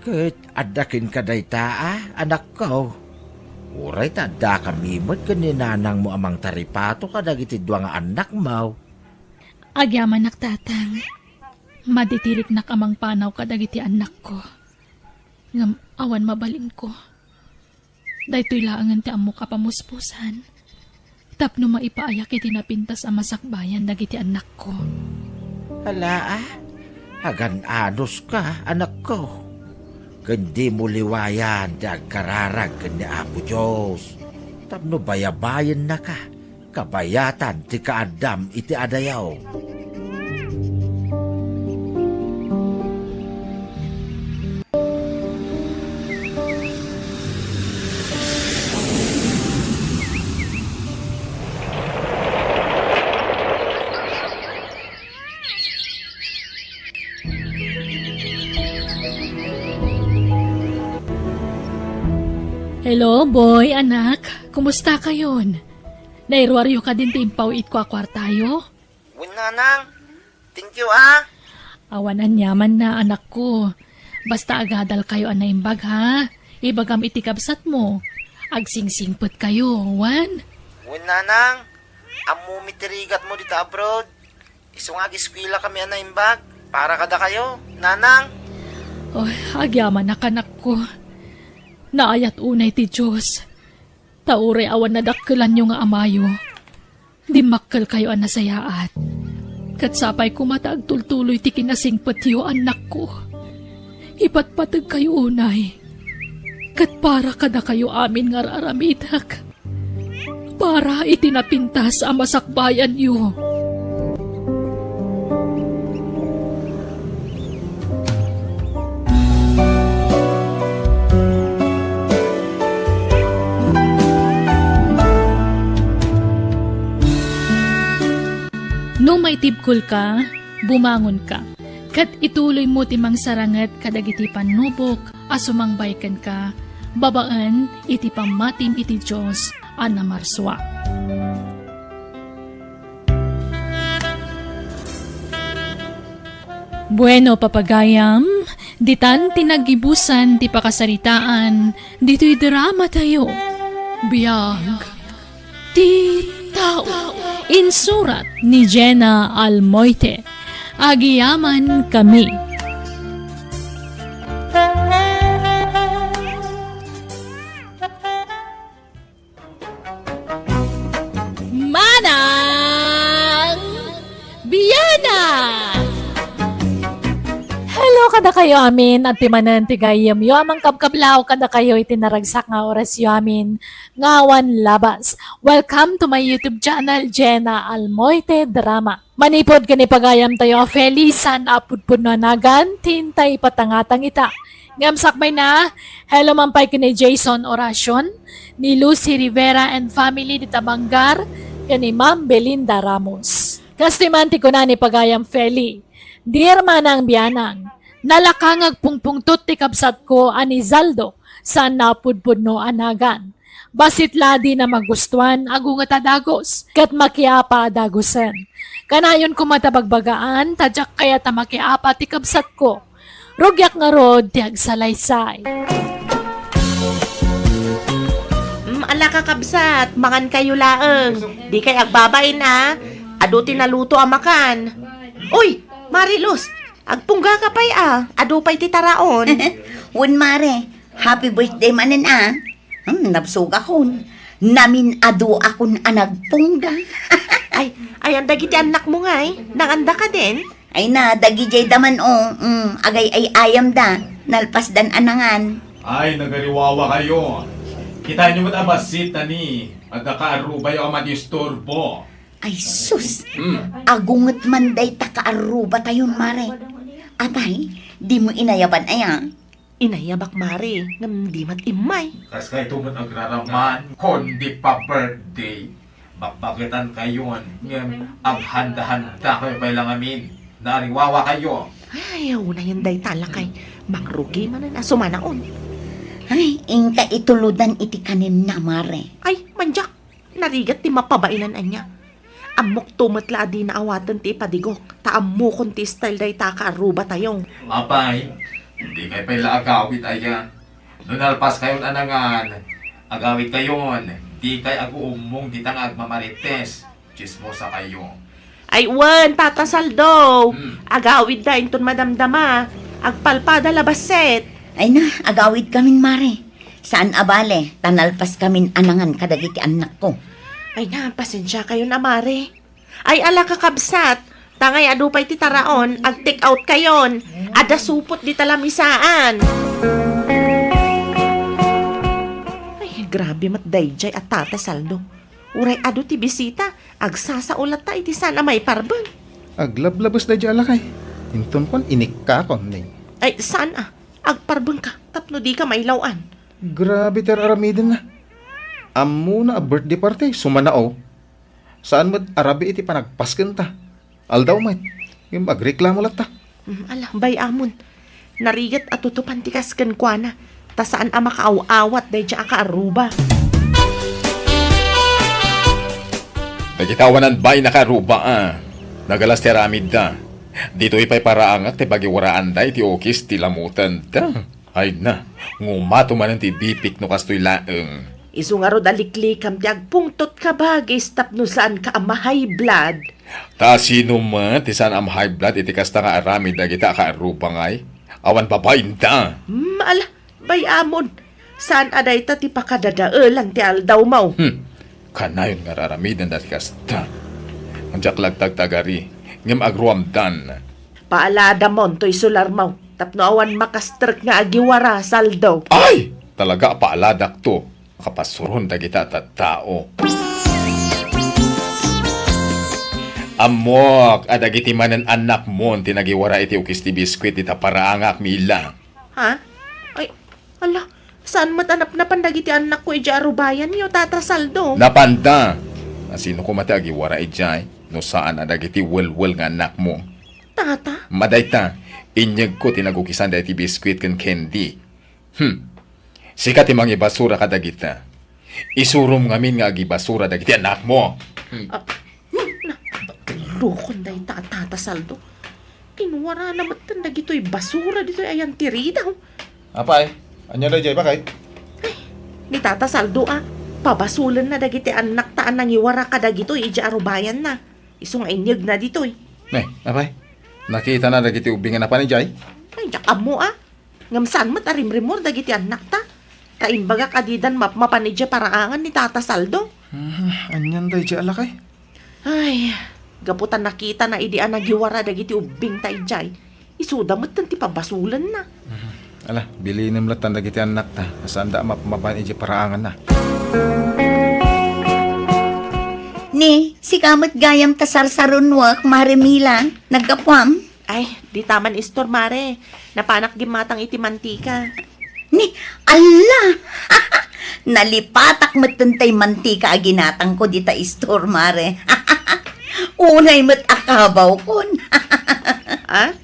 Ket adda kenka dayta, a, anakko. Uray ta addakami met ken ni nanangmo a mangtaripato kadagiti dua nga annakmo. Agyamanak, Tatang. Maditiriknak a mangpanaw kadagiti annakko. Ngem awan mabalinko. Daytoy laengen ti ammok a pamuspusan tapno maipaayak iti napintas a masakbayan dagiti annakko. Ala, a, agan-anoska, anakko, ken dimo liwayan ti agkararag ken ni Apo Dios tapno bayabayennaka kabayatan ti kaaddam iti adayo. Hello, boy, anak. Kumusta kayon? Nairuaryo kadin ti impaw-itko a kuartayo? Wen, nanang. Thank you, a. Awan aniamanna, anakko. Basta agadalkayo a naimbag, ha? Ibagam iti kabsatmo. Agsingsingpetkayo, wen? Wen, nanang. Ammom ti rigatmo dita abroad. Isu nga agiskuelakami a naimbag para kadakayo, nanang. Oh, agyamanak, anakko. Naayat unay ti Dios. Ta uray awan nadakkelanyo nga amayo, dimmakkelkayo a nasayaat. Ket sapay koma ta agtultuloy ti kinasingpetyo, annakko. Ipatpategkayo unay. Ket para kadakayo amin nga ar-aramidek. Para iti napintas a masakbayanyo. No maitibkolka, bumangonka, ket ituloymo ti mangsaranget kadagiti pannubok a sumangbay kenka babaen iti pammatim iti Dios a namarsua. Bueno, papagayam, ditan ti naggibusan ti pakasaritaan ditoy drama tayo. Biag ti tao. Insurat ni Jenna Almoite. Agiyaman kami. Manang Biana! Hello kadakayo amin, adtoy manen ti gayyemyo a mangkabkablaw kadakayo iti naragsak nga orasyo amin nga awan labas. Welcome to my YouTube channel, Jenna Almoite Drama. Manipud ken ni pagayamtayo a Feli saan a pudpudno a nagan ti intay ipatangatang ita. Ngem sakbayna, hello man pay ken ni Jason Oracion, ni Lucy Rivera and family dita Bangar, ken ni Ma'am Belinda Ramos. Kastoy man ti kuna ni pagayam Feli, Dear Manang Bianang, nalaka nga agpungpungtot ti kabsatko a ni Zaldo, saan a pudpudno a nagan. Bassit la a dina magustuan, agunget a dagus, ket makiapa a dagusen. Kanayon koma ta bagbagaan, ta diak kayat a makiapa ti kabsatko. Rugiak ngarud ti agsalaysay. Mm, ala, kakabsat, mangankayo laeng. Dikay agbabain, a. Adu ti naluto a makan. Uy, Mariluz, agpunggaka pay, a. Adu pay ti taraon. Wen, Mare. Happy birthday manen, a. Hmm, nabsogakon. Namin-aduakon a nagpungga. Ay, ayan dagiti annakmo ngay? Nanganda kadin? Ay na, dagidiay da man, o. Hmm, agay-ay-ayamda. Nalpasdan a nangan. Ay, nagariwawakayo. Kitaenyo met a bassit, a ni, adda kaarrubayo a madisturbo. Ay, sus! Hmm. Agunget man dayta kaarrubatayon, Mare. Apay, dimo inayaban aya? Inayabak, Mare, ngem di met immay. Kas kayto met agraraman, kundi pa-birthday. Bakbaketankayon, ngem aghanda-handakayo pay la ngamin. Naariwawakayo. Ay, unayen dayta, lakay. Mangrugi manen a sumanaon. Ay, inka itulodan iti kanenna, Mare. Ay, mandiak. Narigat ti mapabainan ania. Ammokto met la a dina awaten ti ipadigok, ta ammokon ti style dayta a kaarrubatayo. Apay, dikay pay la agawid aya. No nalpaskayon a nangan, agawidkayon, dikay aguummong dita nga agmamarites. Tsismosakayo. Ay wen, Tata Saldo. Hmm. Agawidda inton madamdama. Agpalpada la bassit. Ay na, agawidkamin, Mare. Saan a bale, ta nalpaskamin a nangan kadagiti annakko. Ay na, pasensiakayon a, Mare. Ay, ala, kakabsat, ta ngay adu pay ti taraon, ag-take out kayon. Adda supot dita lamisaan. Ay, grabe met daydiay a Tata Saldo. Uray adu ti bisita, agsasao latta iti saan a maiparbeng. Aglablabes daydiay a lakay. Inton kuan, inikkakon ni. Ay, saan a? Agparbengka tapno dika mailaw-an. Grabe ti ar-aramidenna. Ammona a birthday party, sumanaw. Saan met a rabii iti panagpaskenta. Aldaw met, ngem agreklamo latta. Mm, ala, bay-amon. Narigat a tutupan ti kas kenkuana, ta saan a makaaw-awat daydiay a kaarruba. Dagiti awanan bay nakaarruba a. Nagalas ti aramidda. Ditoy pay paraangak ti pagiwaraanda iti ukis ti lamutenda. Ay na, ngumato manen ti bipik no kastoy laeng. Isu ngarud a liklikam ti agpungtot, kabagis, tapno saanka a ma-high blood. Ta sino met ti saan a ma-high blood iti kasta nga aramid dagita a kaarruba ngay? Awan babainda. Hmm, ala, bay-amon. Saan a dayta ti pakadadaelan ti aldawmo? Hmm. Kanayon nga ar-aramiden dati kasta. Diak la agtagtagari, ngem agruamdan. Paaladamon toy solarmo, tapno awan makastrek nga agiwara, Saldo. Ay! Talaga a paaladakto. Kapasuron dagita a tattao. Ammok a dagiti manen annakmon ti nagiwara iti ukis ti biskuit dita paraangak, Mila. Ha? Ay, ala, saan met a napnapan dagiti annakko idiay arubayanyo, Tata Saldo? Napanda! Asino koma ti agiwara idiay no saan a dagiti welwel nga annakmo? Tata? Madayta, inyegko ti nagukisan daytoy biskuit ken candy. Hmm. Sika ti mangibasura kadagita. Isurom ngamin nga agibasura dagiti annakmo. Hmm. Ah, na, tulokon dayta a Tata Saldo. Inwarana metten dagitoy basura ditoy ayan ti rida. Apay, ania daydiay, bakay? Ay, ni Tata Saldo a, pabasolenna dagiti annakta a nangiwara kadagitoy idiay arubayanna. Isu nga inyegna ditoy. Ne, apay, nakitana dagiti ubbing a napan idiay? Ay, diak ammo a. Ngem saan met a rimrimmuar dagiti annakta. Ta imbagak a didan mapmapan idiay paraangan ni Tata Saldo. Hmm, anian daydiay a lakay? Ay, gapu ta nakitana idi a nagiwara dagiti ubbingta idiay, isuda metten ti pabasolenna. Mhm. Ala, bilinem lattan dagiti annakta, a saanda a mapmapan idiay paraanganna. Ni, sika met gayam ta sarsarunoek, Mare Mila, naggapuam? Ay, dita man istor, Mare. Napanak gimmatang iti mantika. Ni, ala! Nalipatak metten tay mantika a ginatangko dita istor, Mare. Unay met a kabawkon. Ah?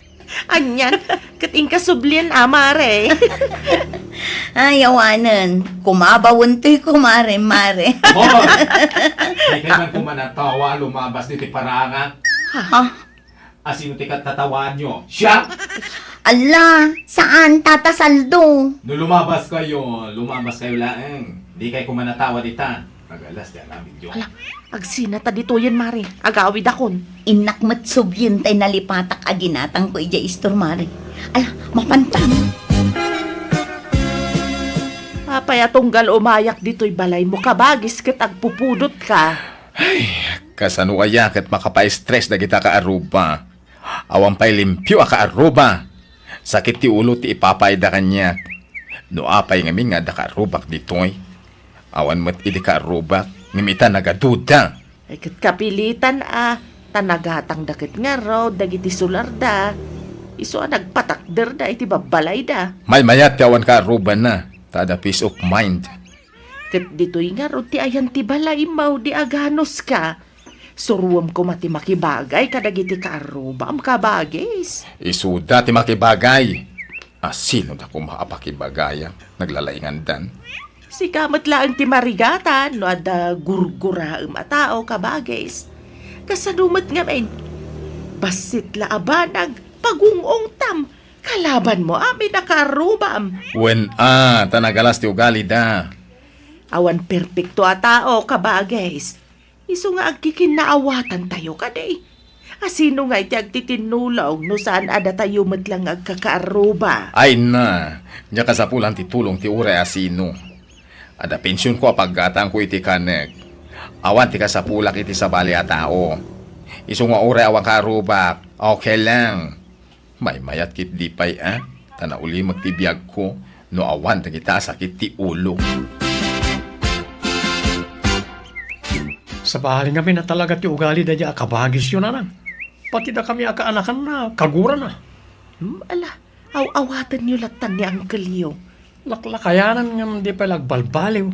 Anian, ket inka sublien a, mare. Ay, awanen. Kumabawen toy, kumare, mare. Hoy! Dikay man koma natawa a lumabas ditoy paraangan. Ha? Asino ti kattatawaanyo? Siak? Ala, saan, Tata Saldo? No lumabaskayo, lumabaskayo laeng. Dikay koma natawa dita. Nagalas ti aramidyo. Ala, agsina ta ditoyen, mare. Agawidakon. Innak met sublien tay nalipatak a ginatangko idiay istor, mare. Ala, mapantan. Apay a tunggal umayak ditoy balaymo, kabagis, ket agpupudotka? Ay, kasano aya ket makapaestres dagita kaarruba? Awan pay limpio a kaarruba. Sakit ti ulo ti ipapaayda kaniak. No apay ngamin nga adda kaarrubak ditoy? Awan met idi kaarrubak, ngem ita nagaduda. Ay, ket kapilitan a, ta nagatangda ket ngarud dagiti sularda. Isu a nagpatakderda iti babbalayda. Maymayat ti awan kaarrubanna, ta adda peace of mind. Ket ditoy ngarud ti ayan ti balaymo idi aganuska. Suroem koma ti makibagay kadagiti kaarrubaam, kabagis. Isuda ti makibagay. Asinoda koma a pakibagayak? Naglalaingandan. Sika met laeng ti marigatan no adda gurguraem a tao, kabagis. Kasano met ngamin? Bassit la a banag, pagung-ungtam, kalabanmo amin a kaarrubam. Wen a, ta nagalas ti ugalida. Awan perpekto a tao, kabagis. Isu nga agkikinnaawatan tayo kadi. Asino nga iti agtitinnulong no saan a datayo met lang nga agkakaarruba? Ay na, diak kasapulan ti tulong ti uray asino. Adda pensionko a paggatangko iti kanek. Awan ti kasapulak iti sabali a tao. Isu nga uray awan kaarrubak, okay lang. Maymayat ket di pay a, ta naulimek ti biagko no awan dagita a sakit ti ulo. Sabali ngamin a talaga ti ugali daydiay a kabagisyo, nanang. Pati dakami a kaanakanna, kagurana. Hmm, ala, aw-awatenyo lattan ni angkelyo. Laklakayanan ngem di pay la agbalbaliw.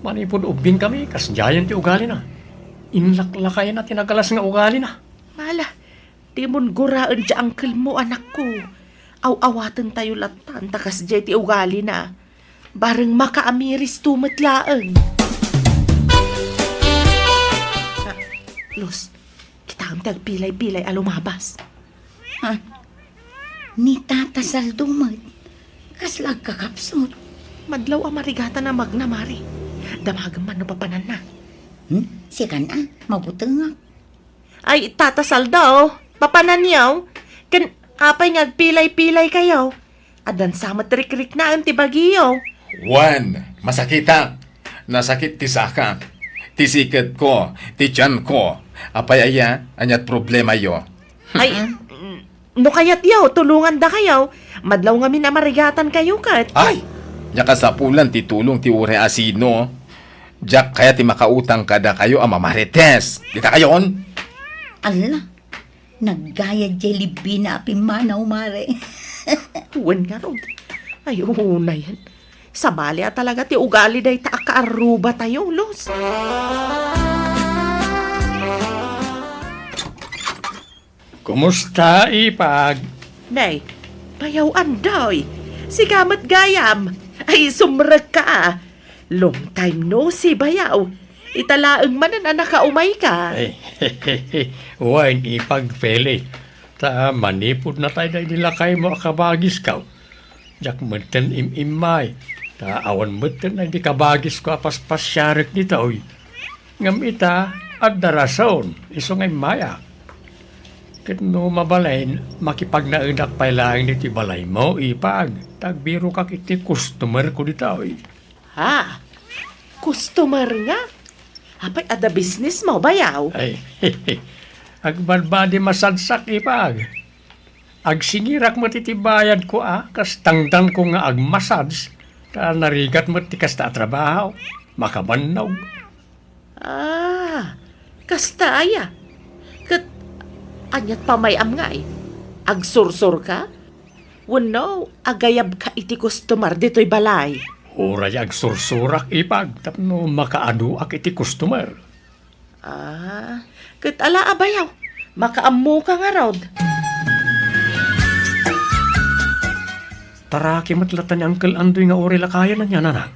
Manipud ubbingkami, kasdiayen ti ugalina. Inlaklakayna ti nagalas nga ugalina. Ala, dimon guraen ti angkelmo, anakko. Aw-awatentayo lattan ta kasdiay ti ugalina. Bareng makaamiristo met laeng. Ah, Luz, kitaem ti agpilay-pilay a lumabas. Ha? Ni Tata Saldo met. Kasla agkakapsut? Madlaw a marigatan a magna, mare. Damagem man no papananna. Hmm? Sikan a, mabutengak. Ay, Tata Saldo, papananyo? Ken apay nga agpilay-pilaykayo? Addan sa met rikriknaen ti bagiyo. Wen, masakitak. Nasakit ti sakak, ti siketko, ti tianko. Apay aya, aniat problemayo? Ay, mm, no kayatyo, tulongandakayo. Madlaw ngamin a marigatankayo ket. Ay! Nia kasapulan ti tulong ti uray asino. Diak kayat ti makautang kadakayo a mamarites. Dita kayon? Ala, naggayad jay libbina a pimmanaw, mare. Wen ngarud. Ay, unayen. Sabali a talaga ti ugali dayta a kaarrubatayo, Luz. Kumusta, Ipag? Nay, bayaw Andoy. Sika met gayam. Ay, sumrekka a. Long time no see, bayaw. Ita laeng manen a nakaumayka. Ay, wen, Ipag Feli. Ta manipud natay daydi lakaymo a kabagisko. Diak metten im-immay, ta awan metten daydi kabagisko a paspasiarek ditoy. Ngem ita, adda rason, isu nga immayak. Ket no mabalin, makipagnaedak pay laeng ditoy balaymo, Ipag, ta agbirokak iti customerko ditoy. Ha? Customer nga? Apay, adda businessmo, bayaw? Ay, agbadbadi massage-ak, Ipag. Agsingirak met iti bayadko a kas tangdanko nga agmassage, ta narigat met ti kasta a trabaho. Makabannog. Ah, kasta aya. Ket aniat pamay-am ngay? Agsursurka? Wenno, agayabka iti customer ditoy balay? Uray agsursurak, Ipag, tapno makaaduak iti customer. Ah, ket ala a bayaw, makaammoka ngarud. Taraki met latta ni Uncle Andoy nga uray lakayen ania, nanang?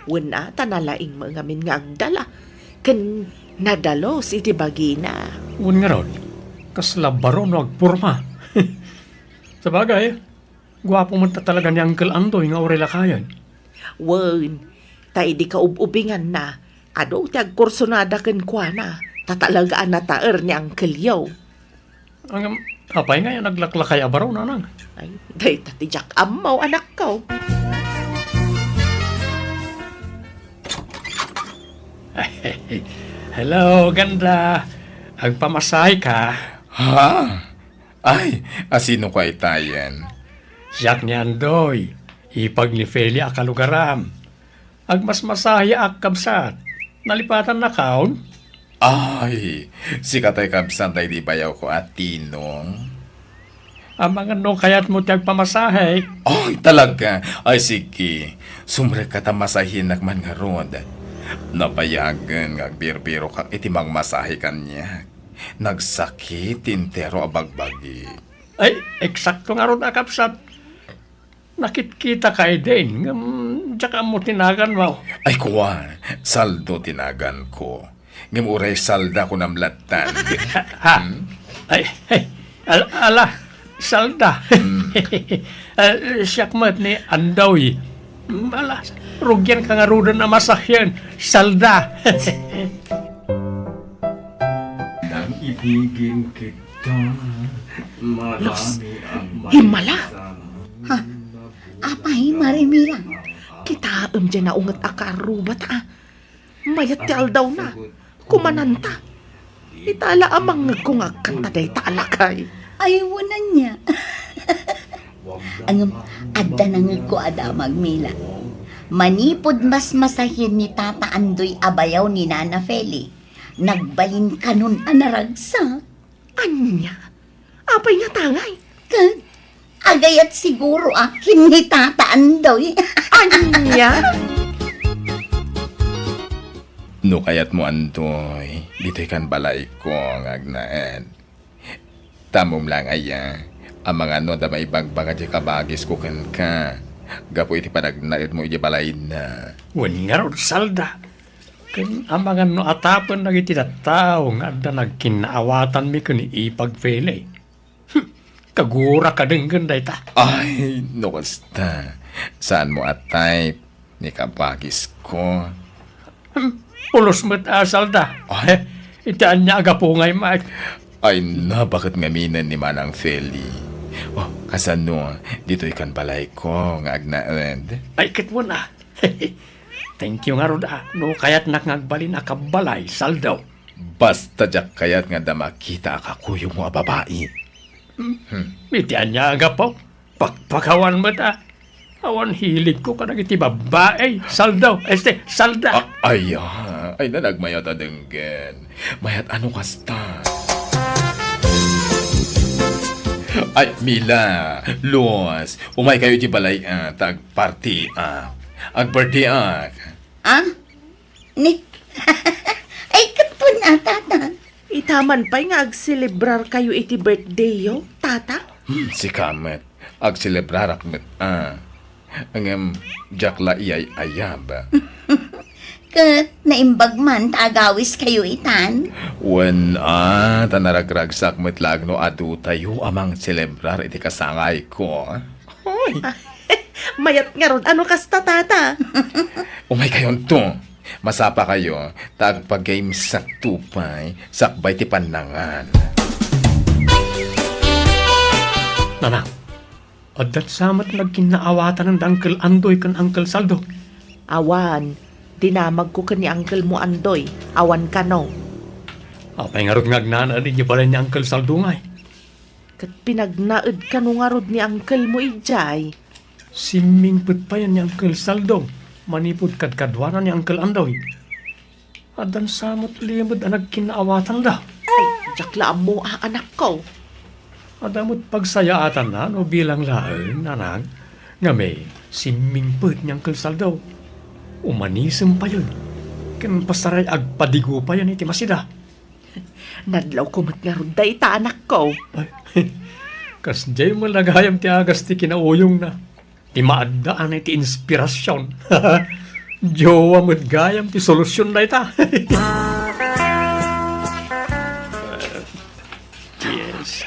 Wen a, ta nalaing met ngamin nga agdala. Ken nadalus iti bagina. Wen ngarud, kasla baro no agporma. Sabagay, guapo met talaga ni Uncle Andoy nga uray lakayen. Wen, ta idi kaub-ubinganna, adu ti agkursunada kenkuana, ta talaga a nataer ni Uncle Yo. Ngem, apay ngay a naglaklakay a baro, nanang? Ay, dayta ti diak ammo, anakko. Hello, ganda. Agpamasahe ka? Ha? Ay, a sino ka itayen? Siak ni Andoy, ipag ni Feli a kalugaram. Agmasmasaheak, kabsat. Nalipatannakon? Ay, sika tay kabsat daydi bayawko a Tinong. Amangan no kayatmo ti agpamasahe. Ay, talaga? Ay, sige. Sumrekka ta masahenak man ngarud. Nabayagen nga agbirbirokak iti mangmasahe kaniak. Nagsakit ti entero a bagbagi. Ay, eksakto ngarud a kabsat. Nakitkitaka idin, ngem diak ammo ti naganmo. Ay, kua, Saldo ti naganko. Ngem uray Salda kunam lattan. Ha? Hmm? Ay, ay, al-, ala, Salda. Hmm. Ah, siak met ni Andoy. Hmm, ala, rugianka ngaruden a masahen, Salda. Nang ibigin kita, Los, marami ang himmala. Maisama. Ha? Apay, Mari Mila? Kitaem diay naunget a karrubat, a. Mayat ti aldawna. Kumananta. Ita la a mangngegko nga agkanta dayta a lakay. Ay, wen ania. Ngem, adda nangngegko a damag, Mila. Manipud masmasahen ni Tata Andoy a bayaw ni Nana Feli, nagbalin kanon a naragsak. Ania? Apay ngata ngay? Ket, agayat siguro a ken ni Tata Andoy. Ania? No kayatmo, Andoy, ditoy kan balayko nga agnaed. Ammom laeng aya, amangan no adda maibagbaga diay kabagisko kenka, gapu iti panagnaedmo idiay balayna. Wen ngarud, Salda. Ken amangan no atapen dagiti tattao nga adda nagkinnaawatanmi ken ni Ipag Feli. Hmm, kagura ka denggen dayta. Ay, no kasta, saanmo a type ni kabagisko. Hmm, pulos met a, Salda. Ay. Eh, iti ania a gapu ngay, Mike? Ay, nabaket ngaminen ni Manang Feli. Oh, kasano, ditoy kan balayko nga agnaed? Ay, ket wen a. Thank you ngarud a, no kayatnak nga agbalin a kabbalay, Saldo. Basta diak kayat nga adda makita a kakuyogmo a babai. Hmm. Hmm. Iti ania a gapu? Pakpakawan met a. Awan hiligko kadagiti babbai, Saldo. Este, Salda. A-, ay, ah, ay, nanagmayat a denggen. Mayat a no kasta. Ay, Mila, Luz, umay kayo iti balay, ah, ta agparty, ah. Agparty, ah. Ah? Ni, ay, ket wen a, Tata. Ita man pay nga agselebrarkayo iti birthdayyo, Tata? Hmm, sika met. Agselebrarak met, ah. Ngem, diak la iyay-ayab. Ket naimbag man ta agawiskayo itan? Wen a, ta naragragsak met laeng no adutayo a mangselebrar iti kasangayko. Hoy! Mayat ngarud a no kasta, Tata. Umaykayonto. Masapakayo, ta agpagaymsak to pay sakbay ti pannangan. Nanang, adda sa met nagkinnaawatanen da Uncle Andoy ken Uncle Saldo? Awan. Dinamagko ken ni Uncle mo Andoy. Awan kano. Apay ngarud nga agnaed idiay balay ni Uncle Saldo ngay? Ket pinagnaed kano ngarud ni Uncle mo idiay? Simmingpet payen ni Uncle Saldo manipud kadkaduana ni Uncle Andoy. Addan sa met limed a nagkinnaawatanda. Ay, diak la ammo a, anakko. Adda met pagsayaatanna no bilang laeng, nanang, nga may simmingpet ni Uncle Saldo. Umanisem payen, ken pasaray agpadigo payen iti masida. Nadlawko met ngarud dayta, anakko. Ay, kasdiay met gayam ti agas ti kinauyongna. ti maaddaan iti inspirasion. Jowa met gayam ti solusion dayta. Yes.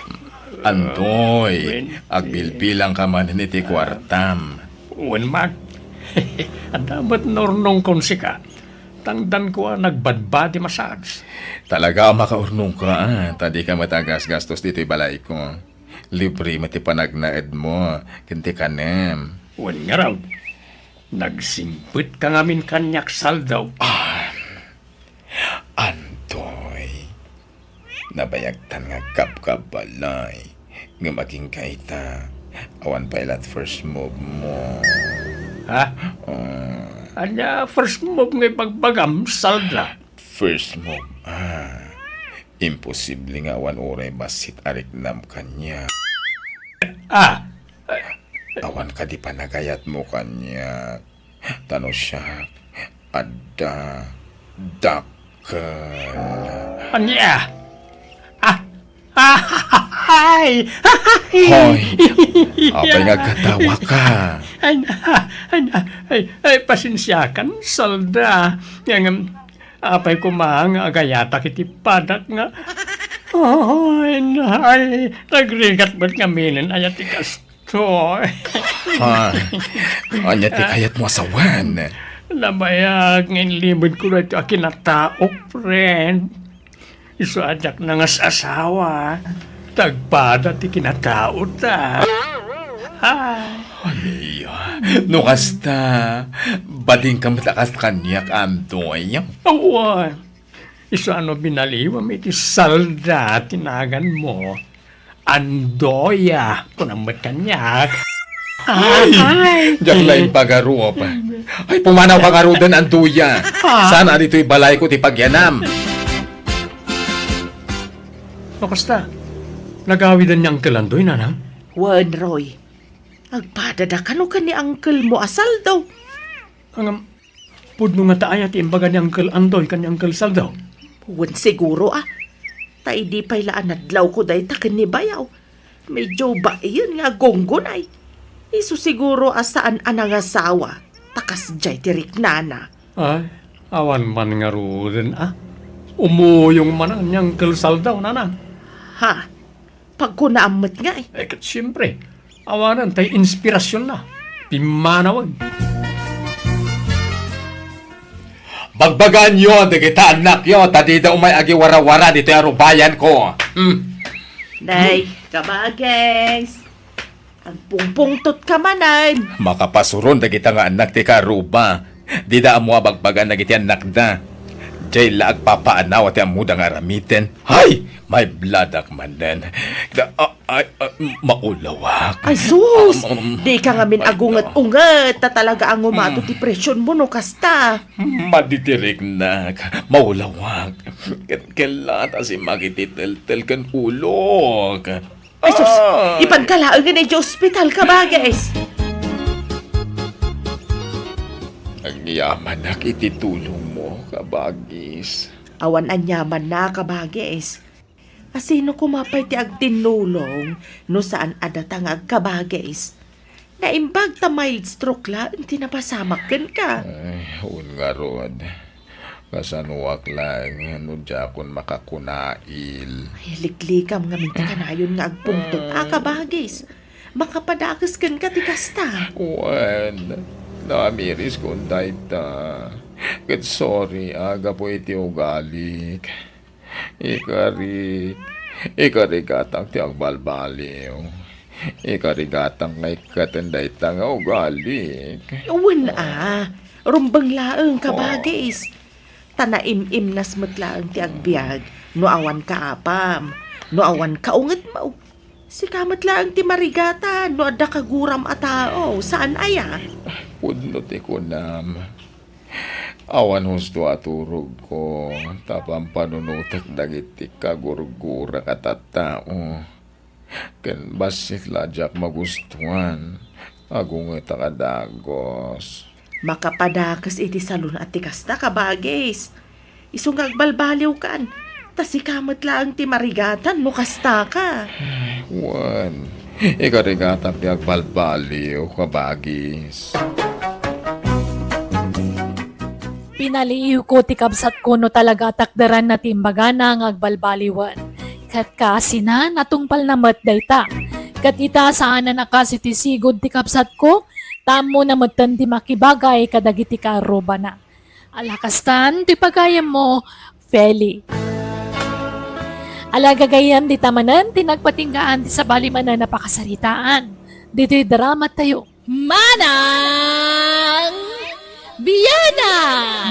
Antoy, agbilbilangka manen iti kuartam. Wen, Mac. Adda met naurnongkon sika. Tangdanko a nagbadbadi massage. Talaga a makaurnongka, a, ta dika met agasgastos ditoy balayko. Libre met ti panagnaedmo ken ti kanem. Wen ngarud, nagsingpetka ngamin kaniak, Saldaw. Ah, Antoy, nabayagtan nga agkabkabalay. Ngem agingga ita, awan pay la't first move mo. Ha? Ah. Ania first move nga ibagbagam, Salda? First move, ah. Imposible nga awan uray bassit a riknam kaniak. Ah! Awan kadi panagayatmo kaniak. Ta no siak, adda, dakkel. Ania? Ah! Ah! Ay! Hoy! Apay nga agkatawaka? Ay, ay, ay, ay, ay, pasensiakan, Salda. Ngem, apay koma nga agayatak iti padak nga, ay, ay, nagrigat met ngaminen aya ti kas-, Toy. Ha? Ania ti kayatmo a sawen? Nabayag nga inlimedko daytoy a kinatao, friend. Isu a diak nangas-asawa, ta agpada ti kinataota. Ay. Ania? No kasta, badingka met a kas kaniak, Antoy? Awan. Isu a no binaliwam iti Salda ti naganmo, Andoya, kunam met kaniak. Ay! Ay! Diak la impagarup. Ay, pumanawka ngaruden, Andoya. Ha? Saan a ditoy balayko ti pagyanam? No kasta, nagawiden ni Uncle Andoy, nanang? Wen, Roy. Agpadada kano ken ni uncle mo a Saldo? Ngem, pudno ngata aya ti imbaga ni Uncle Andoy ken ni Uncle Saldo? Wen siguro a. Ta idi pay la a nadlawko dayta ken ni Bayaw, medyo baien nga agunggunay. Isu siguro a saan a nangasawa, ta kasdiay ti riknana. Ay, awan man ngaruden a. Umuyong man ni Uncle Saldo, nanang. Ha? Pagkunaam met ngay. Eh, ket siempre, awanen tay inspirasionna. Pimmanawag. Bagbagaenyo dagita annakyo, ta dida umay agiwarawara ditoy arubayanko. Hmm. Nay, kabages. Agpungpungtotka manen. Makapasuron dagita nga annak ti kaaruba. Dida ammo a bagbagaan dagiti annakda. Diay la agpapaanaw ti ammoda nga aramiden. Hay! Maibladak manen. Da, a, ay, a, maulawak. Ay, sus! Um, um, Dika ngamin ay, agunget-unget, ta talaga a ngumato mm, ti presyonmo no kasta. Madi ti riknak, maulawak. Ket kella ta simmak iti teltel ken ulok. Ay, sus! Ah. Ipanka laengen iti ospital, kabages! Agyamanak iti tulongmo, kabagis. Awan aniamanna, kabages. A sino koma pay ti agtinnulong no saan a data nga agkabages? Naimbag ta mild stroke laeng ti napasamak kenka. Ay, wen ngarud. Kasanoak laeng no diakon makakunail? Ay, liklikam ngamin ti kanayon nga agpungtot a, ah, kabagis. Makapadakes kenka ti kasta. Wen, namiriskon dayta. Ket sorry a gapu iti ugalik. Ikarik, ikarigatang ti agbalbaliw. Ikarigatang nga ikkaten dayta nga ugalik. Wen a, rumbeng laeng, kabagis. Ta naim-imnas met laeng ti agbiag no awan kaapam, no awan kaungetmo. Sika met laeng ti marigatan no adda kaguram a tao, saan aya? Pudno ti kunam. Awan husto a turogko, ta pampanunotek dagiti kagurgurak a tattao. Ken bassit la a diak magustuan, agungetak a dagus. Makapadakes iti salun a ti kasta, kabagis. Isu nga agbalbaliwkan, ta sika met laeng ti marigatan no kastaka. Wen, Ikarigatak ti agbalbaliw, kabagis. Pinaliiwko ti kabsatko no talaga a takderanna ti imbagana nga agbalbaliwen. Ket kaasina, natungpalna met dayta. Ket ita, saanen a kas iti sigud ti kabsatko, ta ammona metten ti makibagay kadagiti kaarrubana. Ala kastan ti pagayammo, Feli. Ala gagayyem, dita manen ti nagpatinggaan ti sabali manen a pakasaritaan ditoy drama tayo. Manang Biana!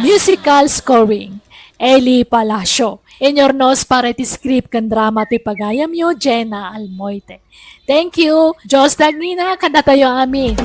Musical scoring, Eli Palacio. Inurnos para iti script ken drama ti pagayamyo, Jenna Almoite. Thank you. Dios dagnina kadatayo amin.